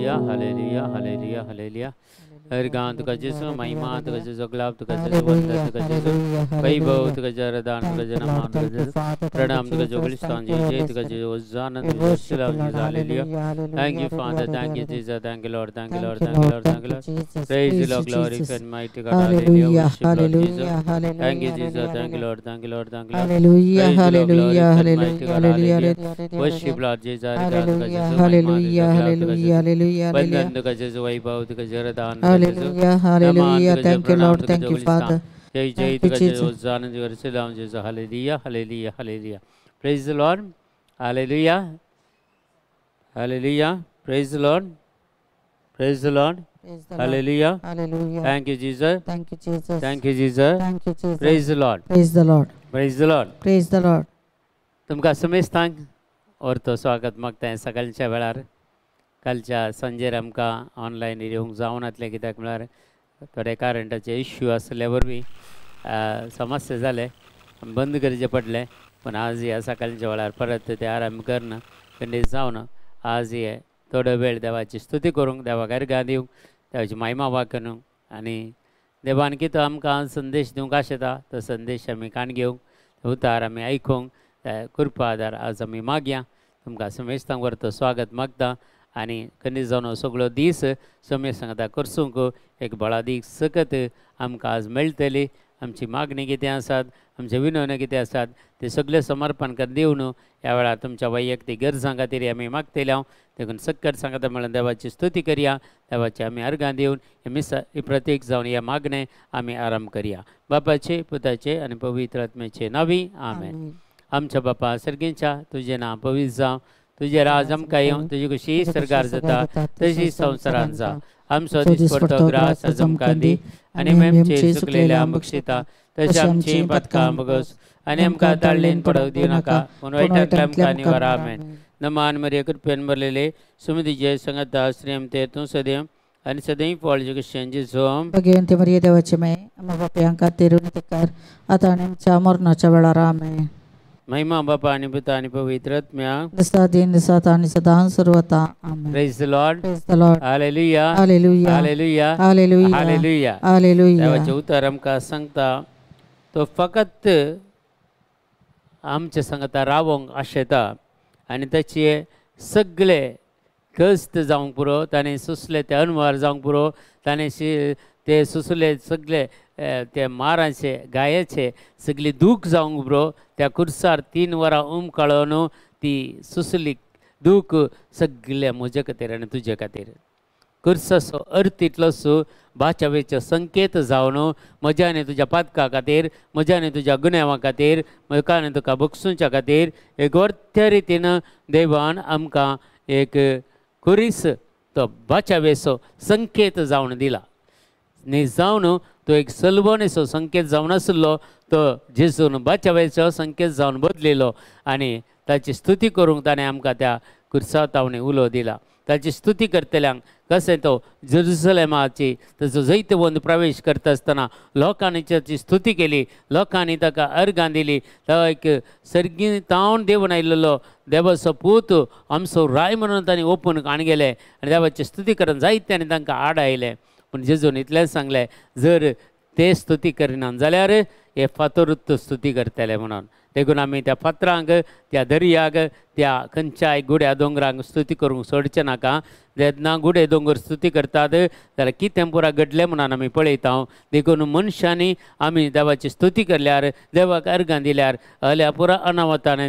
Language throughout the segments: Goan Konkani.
Hallelujah, hallelujah, hallelujah, hallelujah. अर्घां तुका जेजू, महिमा तुका जेजू, गुलाब तुका जेजू, वंदन तुका जेजू, वैभव तुका जरदान तुका जेजू, नमन तुका जेजू, प्रणाम तुका जेजू, बलिस्तान जेजू, जय तुका जेजू, होsanna तुका जेजू, hallelujah. Thank you Father, thank you Jesus, thank you Lord, thank you Lord, thank you Lord, thank you Lord. Praise the Lord, glory and mighty God, hallelujah, hallelujah. Thank you Jesus, thank you Lord, thank you Lord, thank you Lord. Hallelujah, hallelujah, hallelujah, worship Lord Jesus, hallelujah, hallelujah, hallelujah, hallelujah. वंदन तुका जेजू, वैभव तुका Jordan hallelujah, hallelujah. Thank you Lord, thank you Father. जय जय तुका जेजू, होsanna तुका सलाम जेजू, hallelujah, hallelujah, hallelujah. Praise the Lord, hallelujah, hallelujah. Praise the Lord, praise the Lord, hallelujah, hallelujah. Thank you Jesus, thank you Jesus, thank you Jesus, thank you Jesus. Praise the Lord, praise the Lord, praise the Lord, praise the Lord. तुमकां समेस्तांक और स्वागत मागता सकाळच्या वेळार. कालच्या सांजेर आमकां ऑनलायन येवंक जावनातलें, कित्याक म्हळ्यार थोडे करंटाचे इश्यू आसल्या वरवीं समस्या जाले, बंद करचें पडलें. पूण आज ह्या सकाळच्या वेळार परत ते आराम करना खंडीत जावन आज हे थोडो वेळ देवाची स्तुती करूंक, देवाक अर्घां दिवंक, देवाची महिमा वाकरूंक आनी देवान कितें आमकां संदेश दिवंक आशेता तो संदेश आमी कान घेवंक, उतार आमी आयकूंक कृपा आदार आज आमी मागया. तुमकां समेस्तांक वरतो स्वागत मागता आनी खंडीत जावन सगळो दीस समेस्त सांगता करसूंक एक बळादीक सकत आमकां आज मेळटली. आमची मागणी कितें आसात, आमचे विनवण्यो कितें आसात ते सगळें समर्पण कर दिवन ह्या वेळार तुमच्या वैयक्तीक गरजां खातीर आमी मागतले हांव. देखून सक्कर सांगता म्हणल्यार देवाची स्तुती करया, देवाची आमी अर्घां दिवन हे मिसा ही प्रतीक जावन ह्या मागणें आमी आराम करया. बापाचे, पुताचे आनी पवित्र आत्म्याचे नांवी आमेन. आमच्या बापा सर्गींच्या, तुजें नांव पवित्र जावं, तुजें राज आमकां येवं, तुजी खुशी सरकार जाता तशी संवसारांत जावं. आमचो दिसपडतो ग्रास आज आमकां दी आनी आमचे चुकलेले बक्षिता तशें आमची पथकां बगस आनी आमकां ताळ्ळेन पडोवंक दिवं नाका, पूण वायटांतल्यान आमकां निवार. आमेन. नमान मरिया, कृपेन भरलेले, सुमतीचे संगता श्रीम ते तूं सदैव आनी सदैव फळ क्रिश्चन जेजू. भगवंती मरिया देवाची माय, आम्हा पाप्यां खातीर विनंती कर आता आनी आमच्या मरणाच्या वेळार. आमेन. महिमा बापा आणि पुता आणि पवित्र आत्म्या, दिसा दिन दिसात आणि सदां सर्वता. आमेन. Praise the Lord, praise the Lord. Hallelujah, hallelujah, hallelujah, hallelujah, hallelujah. Hallelujah. देवाचें उतर आमकां सांगता तो फकत आमच्या सांगता रावोंक आशेता आनी ताचे सगळे कश्ट जावंक पुरो, ताणें सोंसले ते अणवार जावंक पुरो, ताणें ते सोंसले सगळे ते मारांचे गायेचे सगळी दूख जावंक पुरो. त्या कुर्सार 3 वरां उमकाळोन ती सोंसली दूख सगळे म्हजे खातीर आनी तुजे खातीर. कुर्साचो अर्थ इतलोसो बाचावेचो संकेत जावन म्हज्या आनी तुज्या पातका खातीर, म्हज्या आनी तुज्या गुन्यांवा खातीर, म्हका आनी तुका बक्षुच्या खातीर एक वर्त्या रितीन देवान आमकां एक कुरीस तो बाचावेचो संकेत जावन दिला. न्ही जावन तो एक सलवणेचो संकेत जावन आसलो तो जेजून बाचावेचो संकेत जावन बदलिलो आनी ताची स्तुती करूंक ताणें आमकां त्या कुर्सा तावणी उलो दिला. ताची स्तुती करतल्यांक कशें तो जेरुसलेमाची ताचो जैतवंत प्रवेश करता आसतना लोकांनी ताची स्तुती केली, लोकांनी ताका अर्घां दिली. तो एक सर्गी तावन देवून आयिल्लो देवाचो पूत आमचो राय म्हणून तांणी ओपून काण गेले आनी देवाची स्तुती करून जायते आनी तांकां आड आयले. पूण जेजून इतलेंच सांगलें, जर ते स्तुती करिना जाल्यार हे फातरूच स्तुती करतले म्हणून. देखून आमी त्या फातरांक, त्या दर्याक, त्या खंयच्याय गुड्या दोंगरांक स्तुती करूंक सोडचें नाका. जेन्ना गुडे दोंगर स्तुती करतात जाल्यार कितें पुरा घडलें म्हणून आमी पळयता. देखून मनशांनी आमी देवाची स्तुती करल्यार, देवाक अर्घां दिल्यार हल्या पुरा अनावतान,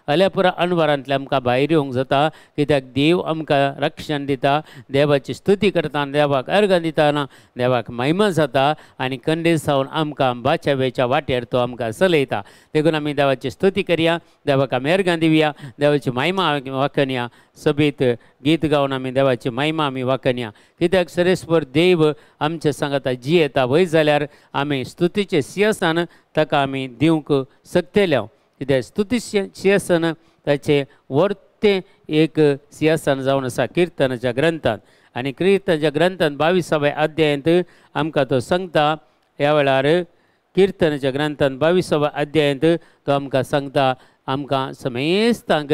हल्या पुरा अणवारांतल्यान आमकां भायर येवंक जाता. कित्याक देव आमकां रक्षण दिता. देवाची स्तुती करतना, देवाक अर्घां दितना देवाक महिमा जाता आनी कंडे सावन आमकां बाचावेच्या वाटेर तो आमकां चलयता. देखून आमी देवाची स्तुती करया, देवाक आमी अर्घां दिवया, देवाची महिमा वाखणया. सोबीत गीत गावन आमी देवाची महिमा आमी वाखणया. कित्याक सरेस्वर देव आमच्या सांगता जियेता वय जाल्यार आमी स्तुतीचें सिंहासन ताका आमी दिवंक शकतले. कित्याक स्तुती सिंहासन ताचें वर्तें एक सिंहासन जावन आसा किर्तनाच्या ग्रंथांत. आनी किर्तनाच्या ग्रंथांत 22व्या अध्यायांत आमकां तो सांगता. ह्या वेळार किर्तनाच्या ग्रंथांत 22व्या अध्यायांत तो आमकां सांगता, आमकां समेस्तांक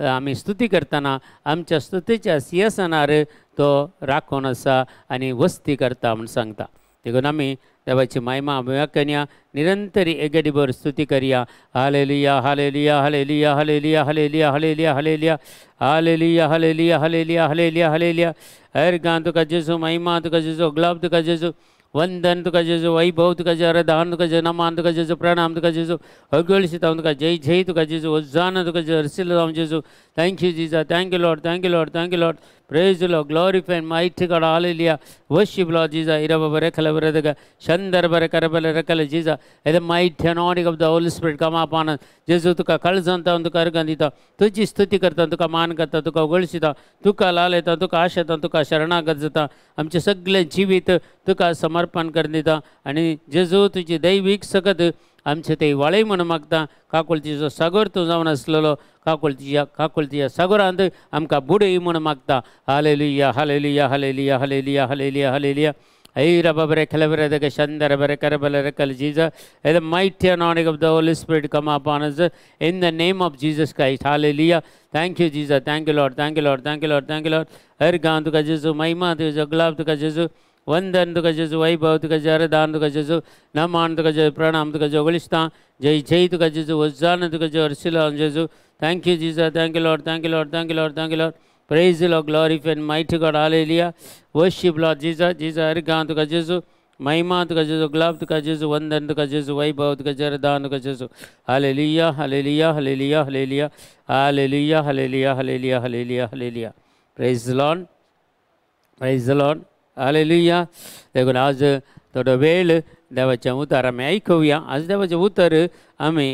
आमी स्तुती करतना आमच्या स्तुतीच्या सिंहासनार तो राखून आसा आनी वस्ती करता म्हूण सांगता. देखून आमी देवाची महिमा व्याख्या निरंतर एगडीभर स्तुती करया. Hallelujah hallelujah hallelujah hallelujah hallelujah hallelujah hallelujah hallelujah hallelujah hallelujah hallelujah hallelujah. हर गान तुका जेजू, महिमा तुका जेजू, गुलाब तुका जेजू, वंदन तुका जेजू, वैभव तुका जेजू, आराधन तुका जेजू, नमान तुका जेजू, प्रणाम तुका जेजू, अगळशिता तुका जय जय तुका जेजू, होजाना तुका जेजू, हर्षिल जावं जेजू. Thank you Jesus, thank you Lord, thank you Lord, thank you Lord. Praise Lord, glorify mighty God, hallelujah. Worship Lord Jesus. इरब बरे खल बरे शंदर बरे कर बरे रखल Jesus. The mighty anointing of the Holy Spirit come upon us. जेजू तुका कळजंता तुका अर्गन दिता, तुजी स्तुती करता, तुका मान करता, तुका उगळशिता, तुका लालयता, तुका आशेता, तुका शरणागत जाता. आमचें सगळें जिवीत तुका समर्पण करून दिता आनी जेजू तुजी दैवीक सकत आमचे ते वाळय म्हणून मागता. काकुळतीचो सागर तूं जावन आसलेलो, काकुळतीच्या काकुळतीच्या सागरांत आमकां बुडय म्हणून मागता. Hallelujah hallelujah hallelujah hallelujah hallelujah hallelujah. ऐ बरे खलबरे दग शंदर बरे करबल रकल Jesus. The mighty anointing of the Holy Spirit come upon us in the name of Jesus Christ. Hallelujah. Thank you Jesus, thank you Lord, thank you Lord, thank you Lord, thank you Lord. हर गान तुका जेजू, महिमा तुका, गुलाब तुका जेजू, वंदन तुका जेजू, वैभव तुका जेजू, आराधन तुका जेजू, नमान तुका जेजू, प्रणाम तुका जेजू, होलिस्ता जय जय तुका जेजू, होजाना तुका जेजू, हर्षिल जेजू. Thank you Jesus, thank you Lord, thank you Lord, thank you Lord, thank you Lord. Praise Lord, glorify mighty God, hallelujah. Worship Lord Jesus. Jesus हर गान तुका जेजू, महिमा तुका जेजू, गुलाब तुका जेजू, वंदन तुका जेजू, वैभव तुका जेजू, आराधन तुका जेजू. Hallelujah hallelujah hallelujah hallelujah hallelujah hallelujah hallelujah hallelujah hallelujah. Praise Lord, praise Lord, hallelujah. देखून आज थोडो वेळ देवाचें उतर आमी आयकुया. आज देवाचें उतर आमी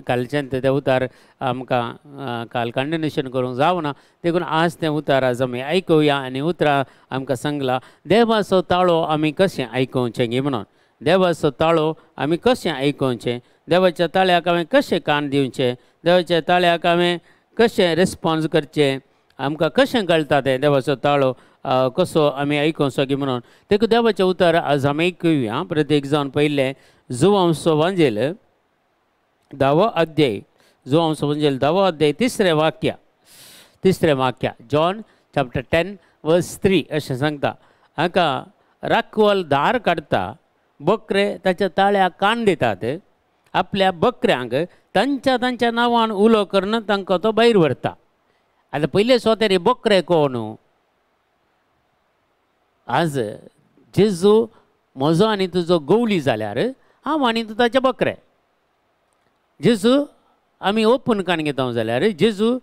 कालच्यान तें उतर आमकां काल कंटिन्युएशन करूंक जावना, देखून आज तें उतर आज आमी आयकुया. आनी उतरां आमकां सांगलां देवाचो ताळो आमी कशें आयकुचें गी म्हणून, देवाचो ताळो आमी कशें आयकुचें, देवाच्या ताळ्याक हांवें कशें कान दिवचें, देवाच्या ताळ्याक हांवें कशें रिस्पोन्स करचें, आमकां कशें कळटा तें देवाचो ताळो कसो आमी आयकुचो की म्हणून. देखून देवाचें उतर आज आमी आयकुया. प्रत्येक जावन पयलें जुवांसो वांजेल धावो अध्याय, जुवांसो वांजेल धावो अध्याय तिसरें वाक्य, तिसरें वाक्य जॉन चॅप्टर 10 वर्स 3 अशें सांगता. हाका राखवल दार काडटा, बकरे ताच्या ताळ्याक कान दितात, आपल्या बकऱ्यांक तांच्या तांच्या नांवान उलो करून तांकां तो भायर व्हरता. आतां पयले सोतेर बकरे कोण? आज जेजू म्हजो आनी तुजो गवळी जाल्यार हांव आनी तूं ताचे बकरे. जेजू आमी ओपन कान घेता जाल्यार, जेजू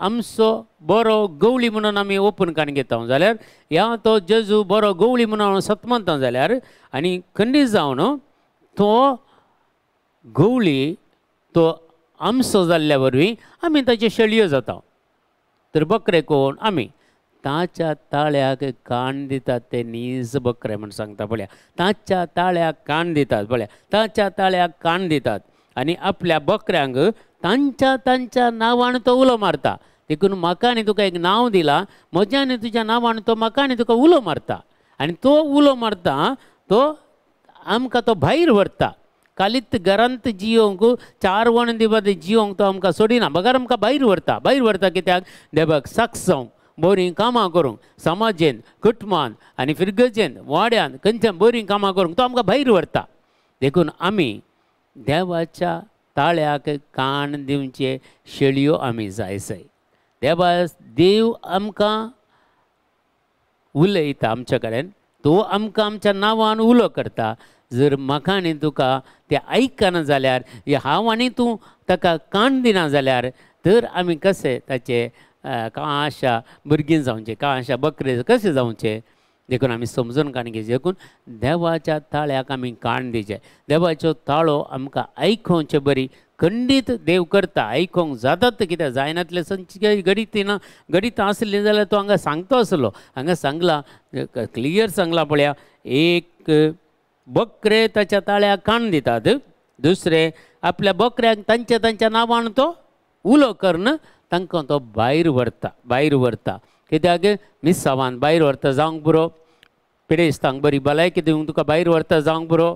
आमचो बरो गवळी म्हणून आमी ओपन कान घेता जाल्यार, ह्या तो जेजू बरो गवळी म्हणून हांव सतमनता जाल्यार आनी खंडीत जावन तो गवळी तो आमचो जाल्ल्या वरवीं आमी ताचे शेळयो जाता. तर बकरे कोण? आमी. ताच्या ताळ्याक कान दितात ते नीज बकरे म्हूण सांगता. पळया ताच्या ताळ्याक कान दितात, पळया ताच्या ताळ्याक कान दितात आनी आपल्या बकऱ्यांक तांच्या तांच्या नांवान तो उलो मारता. देखून म्हाका आनी तुका एक नांव दिलां, म्हज्या आनी तुज्या नांवान तो म्हाका आनी तुका उलो मारता आनी तो उलो मारता तो आमकां तो भायर व्हरता. कालीत घरांत जियोंक चार वणदी बादी जियोंक तो आमकां सोडिना, बगर आमकां भायर व्हरता. भायर व्हरता कित्याक? देवाक साक्ष जावंक, बरीं कामां करूंक, समाजेन, कुटुंबान आनी फिरगजेन, वाड्यान खंयच्यान बरीं कामां करूंक तो आमकां भायर व्हरता. देखून आमी देवाच्या ताळ्याक कान दिवचे शेळयो आमी जाय जाय. देवा देव आमकां उलयता आमच्या कडेन, तो आमकां आमच्या नांवान उलो करता. जर म्हाका आनी तुका तें आयकना जाल्यार, हांव आनी तूं ताका कान दिना जाल्यार, तर आमी कशें ताचे कांय भुरगीं जावचें, कांय बकरे कशें जावचें? देखून आमी समजून कान घेवचें. देखून देवाच्या ताळ्याक आमी कान दिवचें. देवाचो ताळो आमकां आयकोवचे बरी खंडीत देव करता. आयकोंक जातात कित्याक जायनातलें संची घडीत ना, घडीत आसलें जाल्यार तो हांगा सांगता आसलो. हांगा सांगलां, क्लियर सांगलां पळया, एक बकरे ताच्या ताळ्याक कान दितात, दुसरे आपल्या बकऱ्यांक तांच्या तांच्या नांवान तो उलो करून तांकां तो भायर व्हरता, भायर व्हरता. कित्याक? मिसावान भायर व्हरता जावंक पुरो, पिडेस्तांक बरी भलायकी दिवंक तुका भायर व्हरता जावंक पुरो,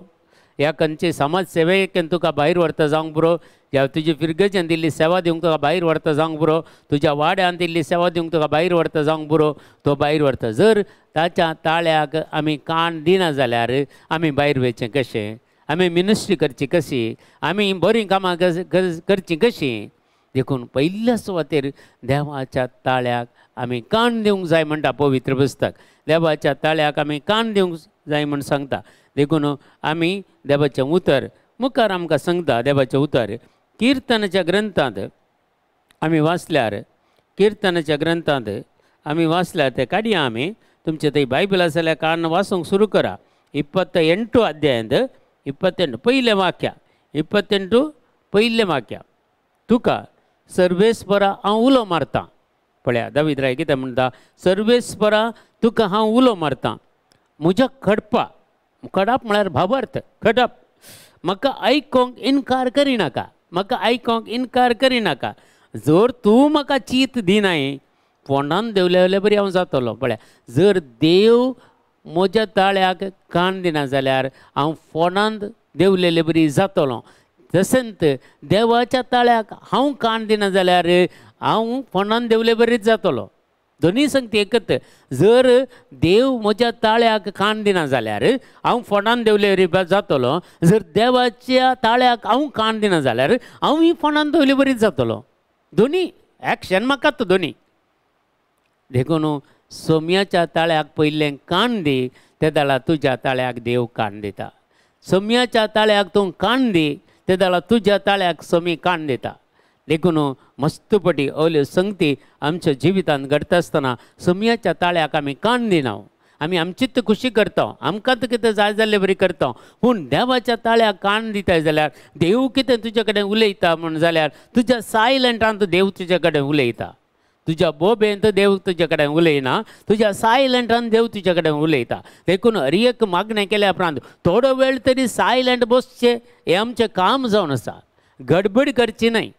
ह्या खंयचे समाज सेवेक तुका भायर व्हरता जावंक पुरो, ह्या तुजी फिरगजेन दिल्ली सेवा दिवंक तुका भायर व्हरता जावंक पुरो, तुज्या वाड्यान दिल्ली सेवा दिवंक तुका भायर व्हरता जावंक पुरो, तो भायर व्हरता. जर ताच्या ताळ्याक आमी कान दिना जाल्यार आमी भायर वयचें कशें, आमी मिनिस्ट्री करची कशी, आमी बरीं कामां करचीं कशीं. देखून पयल्या सुवातेर देवाच्या ताळ्याक आमी कान दिवंक जाय म्हणटा पवित्र पुस्तक. देवाच्या ताळ्याक आमी कान दिवंक जाय म्हूण सांगता. देखून आमी देवाचें उतर मुखार आमकां सांगता. देवाचें उतर किर्तनाच्या ग्रंथांत आमी वाचल्यार, किर्तनाच्या ग्रंथांत आमी वाचल्यार तें काडया आमी. तुमचें थंय बायबल आसा जाल्यार कान वाचूंक सुरू करा. 28 अध्यायांत 28 पयलें वाक्य, 28 पयलें वाक्य, तुका सर्वेस्परा हांव उलो मारतां. पळया दावीद राय कितें म्हणटा, सर्वेस्परा तुका हांव उलो मारतां, म्हज्या खडपा, खडप म्हळ्यार भावार्थ, खडप, म्हाका आयकोंक इनकार करिनाका, म्हाका आयकोंक इनकार करिनाका. जर तूं म्हाका चीत दिनाय फोंडान देंवले बरी हांव जातलो. पळया जर देव म्हज्या ताळ्याक कान दिना जाल्यार हांव फोंडांत देंवलेले बरी जातलो. तशेंच देवाच्या ताळ्याक हांव कान दिना जाल्यार हांव फोंडान देंवले बरीच जातलो. दोनूय संगती एकत. जर देव म्हज्या ताळ्याक कान दिना जाल्यार हांव फोंडान देंवले बरी जातलो, जर देवाच्या ताळ्याक हांव कान दिना जाल्यार हांवूय फोंडान देंवले बरीच जातलो. दोनूय एक्शन म्हाका तो दोनूय. देखून सोम्याच्या ताळ्याक पयलें कान दी, ते जाल्यार तुज्या ताळ्याक देव कान दिता. सोम्याच्या ताळ्याक तूं कान दी, ते जाल्यार तुज्या ताळ्याक सोमी कान दिता. देखून मस्तपटी अवल्यो संगती आमच्या जिवितांत घडटा आसतना सोम्याच्या ताळ्याक आमी कान दिना, आमी आमचीच खुशी करता, आमकां कितें जाय जाल्ले बरी करता. पूण देवाच्या ताळ्याक कान दिताय जाल्यार देव कितें तुज्या कडेन उलयता म्हूण जाल्यार तुज्या सायलंटांत देव तुज्या कडेन उलयता, तुज्या बोबेंत देव तुज्या कडेन उलयना, तुज्या सायलंटान देव तुज्या कडेन उलयता. देखून हर एक मागणें केल्या उपरांत थोडो वेळ तरी सायलंट बसचें हें आमचें काम जावन आसा. गडबड करची न्हय.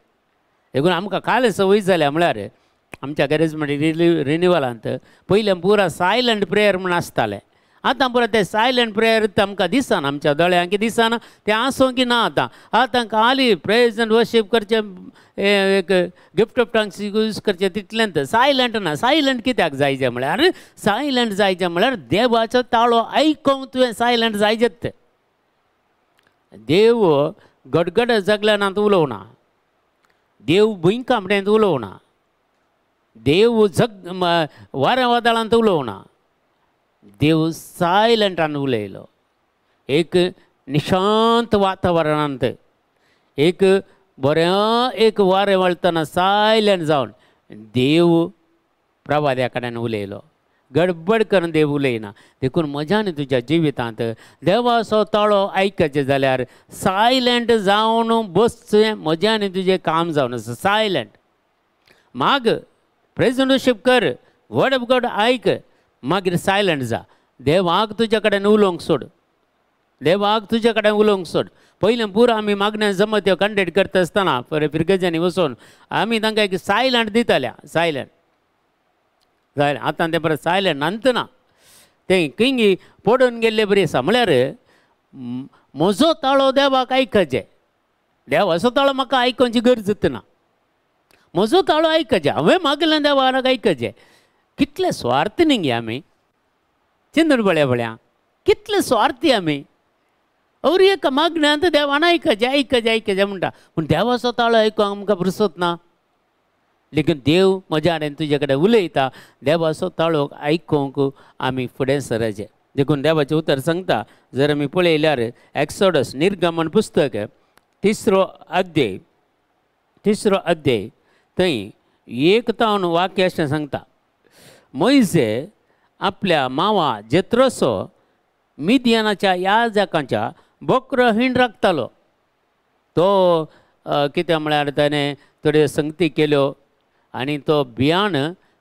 देखून आमकां काल संवय जाल्या म्हळ्यार आमच्या कॅरिजमेटीक रिनिवलांत पयलें पुरा सायलंट प्रेयर म्हूण आसतालें. आतां पुरा तें सायलंट प्रेयर आमकां दिसना, आमच्या दोळ्यांक दिसना, तें आसूं की ना. आतां आतां खाली प्रेज एंड वर्शीप करचें, एक गिफ्ट ऑफ टंग्स यूज करचें तितलेंच. सायलंट ना. सायलंट कित्याक जायचें म्हळ्यार, सायलंट जायचें म्हळ्यार देवाचो ताळो आयकोंक तुवें सायलंट जायजेत. देव गडगड जगल्यानांत उलोवना, देव भुंयकांपणेंत उलोवना, देव जग वाऱ्या वादळांत उलोवना, देव सायलंटान उलयलो. एक निशांत वातावरणांत एक बऱ्या एक वारें वळतना सायलंट जावन देव प्रवाद्या कडेन उलयलो. गडबड करून देव उलयना. देखून म्हज्या आनी तुज्या जिवितांत देवाचो ताळो आयकचें जाल्यार सायलंट जावन बसचें म्हजें आनी तुजें काम जावन आसा. सायलंट माग, प्रेजेंटशिप कर, वर्ड ऑफ गॉड आयक, मागीर सायलंट जा. देवाक तुज्या कडेन उलोवंक सोड, देवाक तुज्या कडेन उलोवंक सोड. पयलें पुरो आमी मागण्या जमत्यो कंडक्ट करता आसतना फिरगजांनी वचून आमी तांकां एक सायलंट दिताल्या. सायलंट जालें आतां तें परत सायलंट नंतना तें खंय पडून गेल्ले बरी आसा. म्हळ्यार म्हजो ताळो देवाक आयकचें, देवाचो ताळो म्हाका आयकोवची गरज ना. म्हजो ताळो आयकचें, हांवें मागलें देवाक आयकचें. कितले स्वार्थी न्ही गे आमी, चिंतून पळया पळया कितले स्वार्थी आमी. और एक मागण्यांत देवान आयकचें आयकचें आयकचें म्हणटा, पूण देवाचो ताळो आयकूंक आमकां पुरसत ना. लेकीन देव म्हज्या आनी तुजे कडेन उलयता, देवाचो ताळो आयकूंक आमी फुडें सरचें. देखून देवाचें उतर सांगता, जर आमी पळयल्यार एक्सोडस निर्गमन पुस्तक 3 अध्याय, 3 अध्याय थंय 1 तावन वाक्य अशें सांगता, मोयजे आपल्या मावा जेत्रोसो मिदियानाच्या याजकांच्या बकरो हिंड राखतालो. तो कितें म्हळ्यार ताणें थोड्यो संगती केल्यो आनी तो बियाण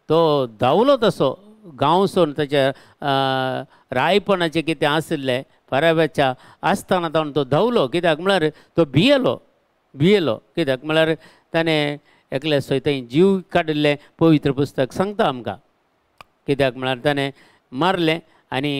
तो धांवलो तसो गांव सोडून ताच्या रायपणाचें कितें आशिल्लें पराव्याच्या आसतना ताणें तो धांवलो. कित्याक म्हळ्यार तो भियेलो, भियेलो कित्याक म्हळ्यार ताणें एकल्या थंय जीव काडिल्लें पवित्र पुस्तक सांगता आमकां. कित्याक म्हळ्यार ताणें मारलें आनी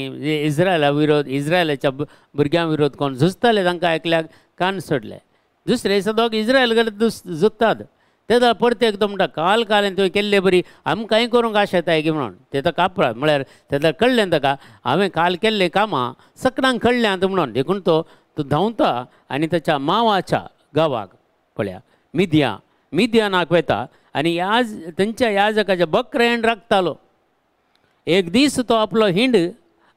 इस्रायला विरोध, इस्रायलाच्या भुरग्यां विरोध कोण झुजताले तांकां एकल्याक कान सोडले. दुसरे दिसा दोग इस्रायल कडेन झुजतात तेदा परते एकदम म्हणटा काल काल तुवें केल्ले बरी आमकांय करूंक आशेताय की म्हणून. ते ताका कापरा म्हळ्यार तेदा कळ्ळें ताका हांवें काल केल्लें कामां सकडांक कळ्ळ्यांत म्हणून. देखून तो धांवता आनी ताच्या मावाच्या गांवाक पळया मिदिया, मिदियानाक वता आनी याज तेंच्या याजकाच्या बकऱ्यान राखतालो. एक दीस तो आपलो हिंड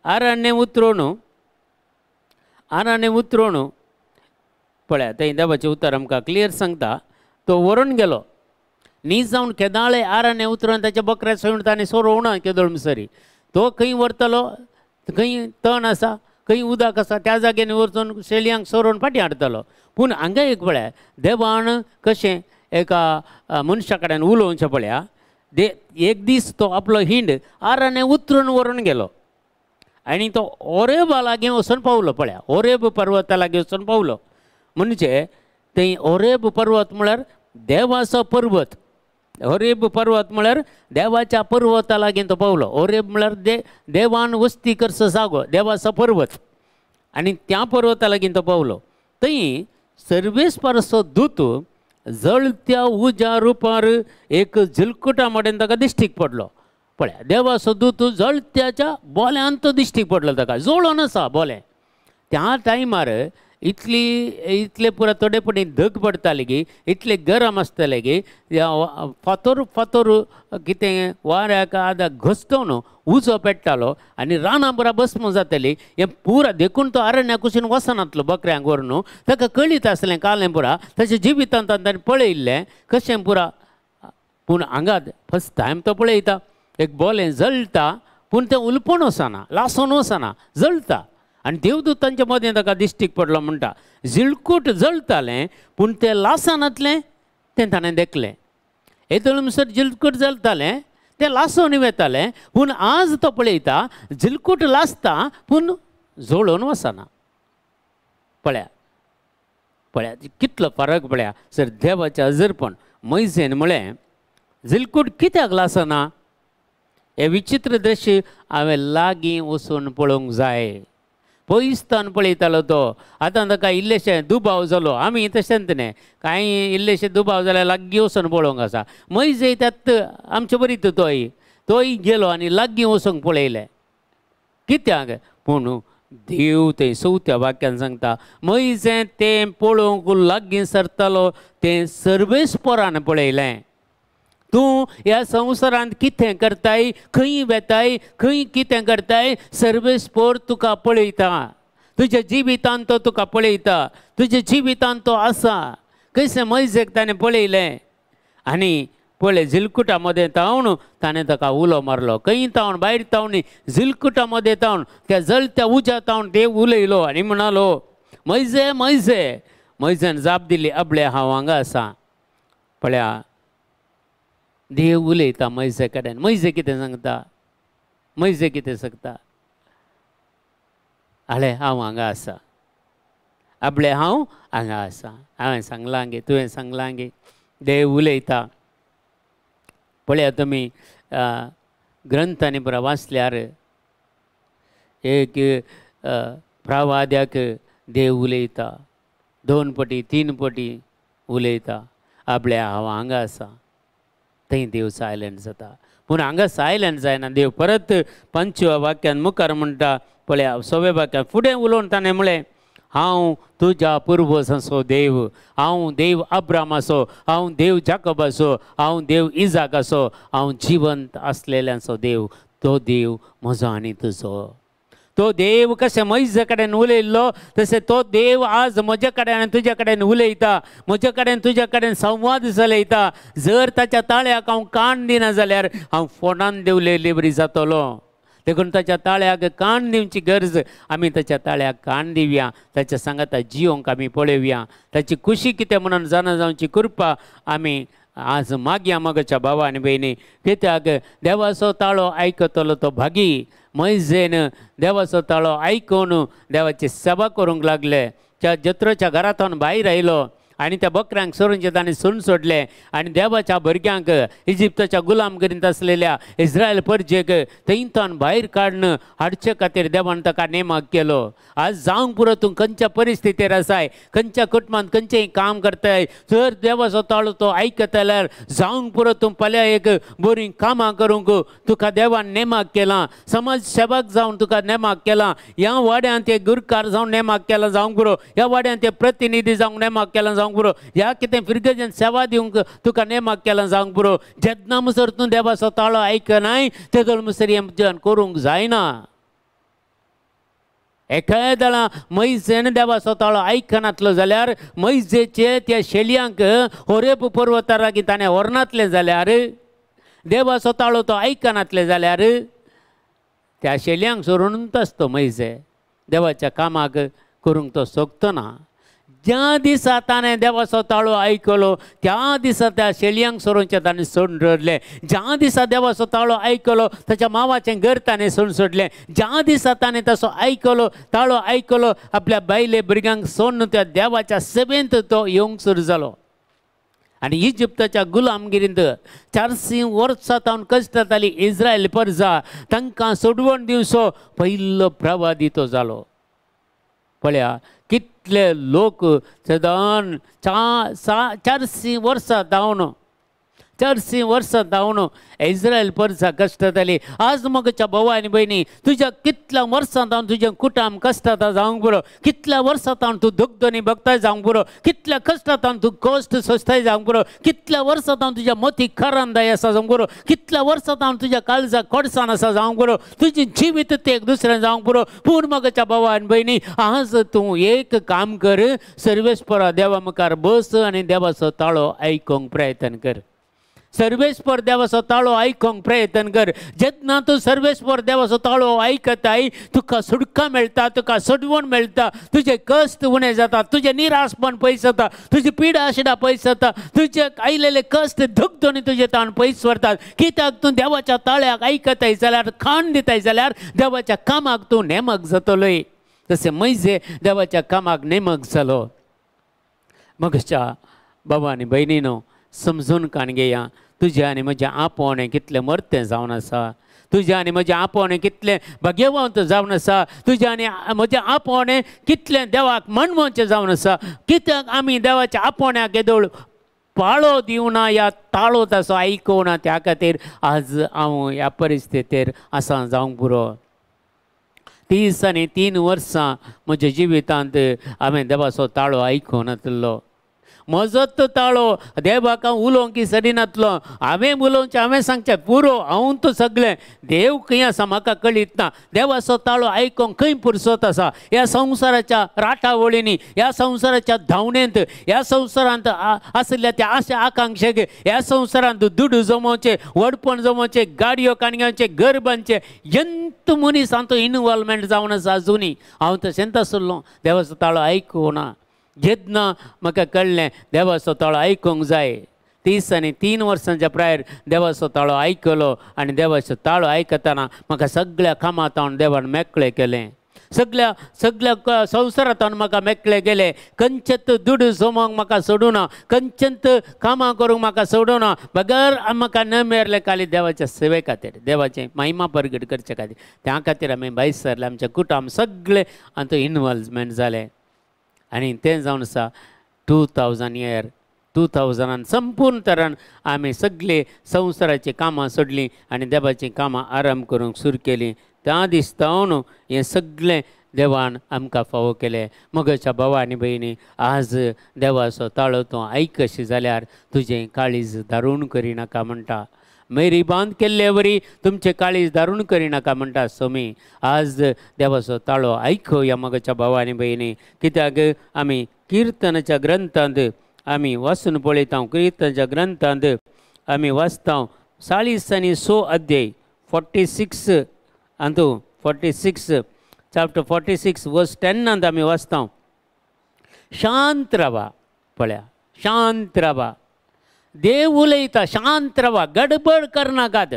आरण्य उतरून, आरण्य उतरून पळया थंय देवाचें उतर आमकां क्लियर सांगता तो व्हरून गेलो. न्ही जावन केदाळे आरण्य उतरून ताच्या बकऱ्या सोडून ताणें सोरोवणा केदोळ सरी तो खंय व्हरतलो, खंय तण आसा खंय उदक आसा त्या जाग्यान वचून शेळयांक सोरोवन फाटीं हाडटलो. पूण हांगा एक पळया देवान कशें एका मनशा कडेन उलोवचें पळया. एक दीस तो आपलो हिंड आरण्य उतरून व्हरून गेलो आनी तो ओरेबा लागीं वचून पावलो. पळया ओरेब पर्वता लागीं वचून पावलो. म्हणजे थंय ओरेब पर्वत म्हळ्यार देवाचो पर्वत. ओरेब पर्वत म्हळ्यार देवाच्या पर्वता लागीं तो पावलो. ओरेब म्हळ्यार देवान वस्ती करचो जागो, देवाचो पर्वत. आनी त्या पर्वता लागीं तो पावलो. थंय सर्वेस्पराचो दूत जळत्या उज्या रुपार एक झिलकुटा मडेन ताका दिश्टीक पडलो. पळया देवाचो दूत जळत्याच्या बोल्यांत तो दिश्टीक पडलो ताका, जळोन आसा बोलें. त्या टायमार इतली इतले पुरा थोडे पटी धग पडटाले की इतले गरम आसताले की फातोर फातोर कितें वाऱ्याक आदार घसटोवन उजो पेट्टालो आनी रानां पुरा भस्म जाताली. हें पुरा देखून तो अरण्या कुशीन वचनातलो बकऱ्यांक व्हरून. ताका कळीत आसलें कालें पुरा ताच्या जिवितांत ताणें पळयिल्लें कशें पुरा. पूण हांगा फर्स्ट टायम तो पळयता एक बोलें जळटा पूण तें उलपून वचना, लासून वचना, जळटा. आनी देवदूतांच्या मदें ताका दिश्टीक पडलो. म्हणटा झिळकूट जळटालें पूण तें लासनातलें तें ताणें देखलें. येदोळ म्हणसर झिलकूट जळटालें तें लासून वेतालें पूण आज तो पळयता झिलकूट लासता पूण जळोवन वचना. पळया पळया कितलो फरक पळया. सर देवाचें हजरपण. मोयजेन म्हळें झिलकूट कित्याक लासना हें विचित्र दृश्य हांवें लागीं वचून पळोवंक जाय. पयसतान पळयतालो तो. आतां ताका इल्लेशें दुबाव जालो. आमी तशेंच न्ही कांय इल्लेशें दुबाव जाल्यार लागीं वचून पळोवंक आसा. मोयजे त्यात आमचे बरी तोय तोय गेलो आनी लागीं वचूंक पळयलें कित्याक. पूण देव थंय चवथ्या वाक्यान सांगता मोयजे तें पळोवंक लागीं सरतालो तें सर्वेस्परान पळयलें. तूं ह्या संवसारांत कितें करताय, खंय वेताय, खंय कितें करताय, सर्वेस्पर तुका पळयता. तुज्या जिवितांत तो तुका पळयता, तुज्या जिवितांत तो आसा. कशें मोयजेक ताणें पळयलें आनी पळय झिलकुटा मदें तावन ताणें ताका उलो मारलो. खंय तावन भायर तावन झिलकुटा मदें तावन त्या जळत्या उज्या तावन देव उलयलो आनी म्हणालो मोयजे मोयजे. मोयजेन जाप दिली अबळे हांव हांगा आसा. पळया देव उलयता मोयजे कडेन. मोयजे कितें सांगता, मोयजे कितें सांगता, आले हांव हांगा आसा, आपले हांव हांगा आसा. हांवें सांगलां गे, तुवें सांगलां गे. देव उलयता. पळया तुमी ग्रंथांनी पुरा वाचल्यार एक प्रवाद्याक देव उलयता, 2 पटी 3 पटी उलयता. आपले हांव हांगा आसा. थंय देव सायलंट जाता. पूण हांगा सायलंट जायना. देव परत 5व्या वाक्यान मुखार म्हणटा पळया 6व्या वाक्यान फुडें उलोवन ताणें म्हळें हांव तुज्या पुर्वजांचो देव, हांव देव अब्रामाचो, हांव देव जाकोबाचो, हांव देव इजाकाचो, हांव जिवंत आसलेल्यांचो देव. तो देव म्हजो आनी तुजो. तो देव कशें मोयजे कडेन उलयल्लो तशें तो देव आज म्हजे कडेन आनी तुज्या कडेन उलयता, म्हजे कडेन तुज्या कडेन संवाद चलयता. जर ताच्या ताळ्याक हांव कान दिना जाल्यार हांव फोंडान देंवलेले बरी जातलो. देखून ताच्या ताळ्याक कान दिवची गरज. आमी ताच्या ताळ्याक कान दिवया, ताच्या सांगाता जियोंक आमी पळोवया, ताची खुशी कितें म्हणून जाणा जावची कृपा आमी आज मागया मगच्या भावा आनी भयणी. कित्याक देवाचो ताळो आयकतलो तो भागी. मोयजेन देवाचो ताळो आयकून देवाची सेवा करूंक लागले. त्या जत्रोच्या घरांतून भायर आयलो आनी त्या बकऱ्यांक सोरूंचे ताणें सोडून सोडलें आनी देवाच्या भुरग्यांक इजिप्ताच्या गुलामगिरींत आसलेल्या इस्रायल परजेक थंयतान भायर काडून हाडचे खातीर देवान ताका नेमाक केलो. आज जावंक पुरो तूं खंयच्या परिस्थितीर आसाय, खंयच्या कुटुंबांत खंयचेंय काम करताय, जर देवाचो ताळो तो आयकत जाल्यार जावंक पुरो तूं फाल्यां एक बरीं कामां करूंक तुका देवान नेमाक केलां. समाज सेवक जावन तुका नेमाक केलां, ह्या वाड्यांत एक गुरकार जावन नेमाक केलां जावंक पुरो, ह्या वाड्यांत एक प्रतिनिधी जावंक नेमाक केलां जावंक पुरो, ह्या कितें फिरगजेन सेवा दिवंक तुका नेमाक केलां जावंक पुरो. जेन्ना मुसर तूं देवाचो ताळो आयकनाय तेदोळ मुसर हें तुज्यान करूंक जायना. एकादळा मैजेन देवाचो ताळो आयकनातलो जाल्यार मैजेचे त्या शेलयांक होरेब पर्वतार लागीं ताणें व्हरनातलें जाल्यार, देवाचो ताळो तो आयकनातलें जाल्यार त्या शेलयांक सोडून आसतो मैजे देवाच्या कामाक करूंक तो सोदतो ना. ज्या दिसा ताणें देवाचो ताळो आयकलो त्या दिसा त्या शेलयांक सोडूनचें ताणें सोडून सोडलें. ज्या दिसा देवाचो ताळो आयकलो ताच्या मावाचें घर ताणें सोडून सोडलें. ज्या दिसा ताणें तसो आयकलो ताळो आयकलो आपल्या बायले भुरग्यांक सोडून त्या देवाच्या सेवेंत तो येवंक सुरू जालो. आनी इजिप्ताच्या गुलामगिरींत 400 वर्सां तावन कश्ट जाताली इस्रायल परजा, तांकां सोडवण दिवचो पयलो प्रवादी तो जालो. पळया कितले लोक सदान 400 वर्सां धांवन 400 वर्सां धांवन इस्रायल परजा कश्ट जाली. आज म्हज्या भावा आनी भयणी तुज्या कितल्या वर्सां धांवन तुजें कुटुंब कश्टांत जावंक पुरो, कितल्या वर्सां धांवन तूं दगदनी भोगताय जावंक पुरो, कितल्या कश्टांत धांवन तूं कश्ट सोंसताय जावंक पुरो, कितल्या वर्सां धांवन तुज्या मती खरांदाय आसा जावंक पुरो, कितल्या वर्सां धांवन तुज्या काळजाक कोडसाण आसा जावंक पुरो, तुजें जिवीत तें एक दुसरें जावंक पुरो. पूण म्हज्या भावा आनी भयणी आज तूं एक काम कर, सर्वेस्परा देवा मुखार बस आनी देवाचो ताळो आयकूंक प्रयत्न कर. सर्वेस्पर देवाचो ताळो आयकूंक प्रयत्न कर. जेन्ना तूं सर्वेस्पर देवाचो ताळो आयकताय तुका सुटका मेळटा, तुका सोडवण मेळटा, तुजे कश्ट उणें जाता, तुजें निराशपण पयस जाता, तुजी पिडा शिडा पयस जाता, तुजे आयलेले कश्ट धगधनी तुजे ताण पयस व्हरतात. कित्याक तूं देवाच्या ताळ्याक आयकताय जाल्यार, खाण दिताय जाल्यार देवाच्या कामाक तूं नेमक जातलोय. तशें मैजे देवाच्या कामाक नेमक जालो. म्हज्या बाबा आनी भयणीनो समजून काण घेया, तुजें आनी म्हजें आपोवणें कितलें मर्तें जावन आसा, तुजें आनी म्हजें आपोवणें कितलें भाग्यवंत जावन आसा, तुजें आनी म्हजें आपोवणें कितलें देवाक मानवचें जावन आसा. कित्याक आमी देवाच्या आपोवण्याक येदोळ पाळो दिवना या ताळो ताचो आयकुना, त्या खातीर आज हांव ह्या परिस्थितीर आसा जावंक पुरो. 33 वर्सां म्हज्या जिवितांत हांवें देवाचो ताळो आयकुनातलो. म्हजो तो ताळो देवाक हांव उलोवंक सरिनातलो, हांवें उलोवचें हांवें सांगचें पुरो, हांव तो सगळें देव खंय आसा म्हाका कळीत ना. देवाचो ताळो आयकूंक खंय पुरसत आसा? ह्या संवसाराच्या राटावळींनी, ह्या संवसाराच्या धांवणेंत, ह्या संवसारांत आशिल्ल्या त्या आशा आकांक्षेक, ह्या संवसारांत दुडू जमोवचें, व्हडपण जमोवचें, गाडयो काणग्यांचें, घर बांदचें, यंत मनीस हांचो इनवॉल्वमेंट जावन आसा आजुनूय. हांव तशेंच आसलो, देवाचो ताळो आयकुना. जेन्ना म्हाका कळ्ळें देवाचो ताळो आयकूंक जाय, 33 वर्सांच्या प्रायर देवाचो ताळो आयकलो आनी देवाचो ताळो आयकतना म्हाका सगळ्या कामांत देवान मेकळें केलें, सगळ्या सगळ्या संवसारांत म्हाका मेकळें केलें. खंयचेच दुडू जमोवंक म्हाका सोडूना, खंयचेच कामां करूंक म्हाका सोडूना, बगर म्हाका न मेरले खाली देवाच्या सेवे खातीर, देवाचें महिमा परगट करचे खातीर. त्या खातीर आमी भायर सरले, आमचें कुटुंब सगळें हातूंत इनवॉल्वमेंट जालें. आनी तें जावन आसा 2000 इयर 2000 संपूर्ण तरान आमी सगळे संवसाराचीं कामां सोडलीं आनी देवाचीं कामां आरंभ करूंक सुरू केलीं. त्या दिसता हें सगळें देवान आमकां फावो केलें. म्हज्या भावा आनी भयणी आज देवाचो ताळो तूं आयकशी जाल्यार तुजें काळीज दारूण करिनाका म्हणटा. मेरी बांद केल्ले वरी तुमचें काळीज दारूण करिनाका म्हणटा सोमी. आज देवाचो ताळो आयकुया म्हज्या भावा आनी भयणी. कित्याक आमी किर्तनाच्या ग्रंथांत आमी वाचून पळयता, किर्तनाच्या ग्रंथांत आमी वाचता 46 अध्याय 46 अंतू 46 चॅप्टर 46 वर्स 10 आमी वाचता. शांत रावा, पळया शांत रावा, देव उलयता, शांत रावा, गडबड करनाकात,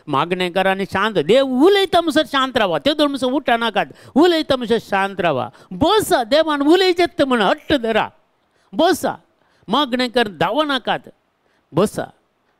मागणें कर आनी शांत. देव उलयता म्हणसर शांत रावा, ते दोन म्हणसर उठनाकात, उलयता म्हणसर शांत रावा, बसा, देवान उलयचेत म्हण हट्ट धरा, बसा, मागणें कर, धांवो नाकात, बसा.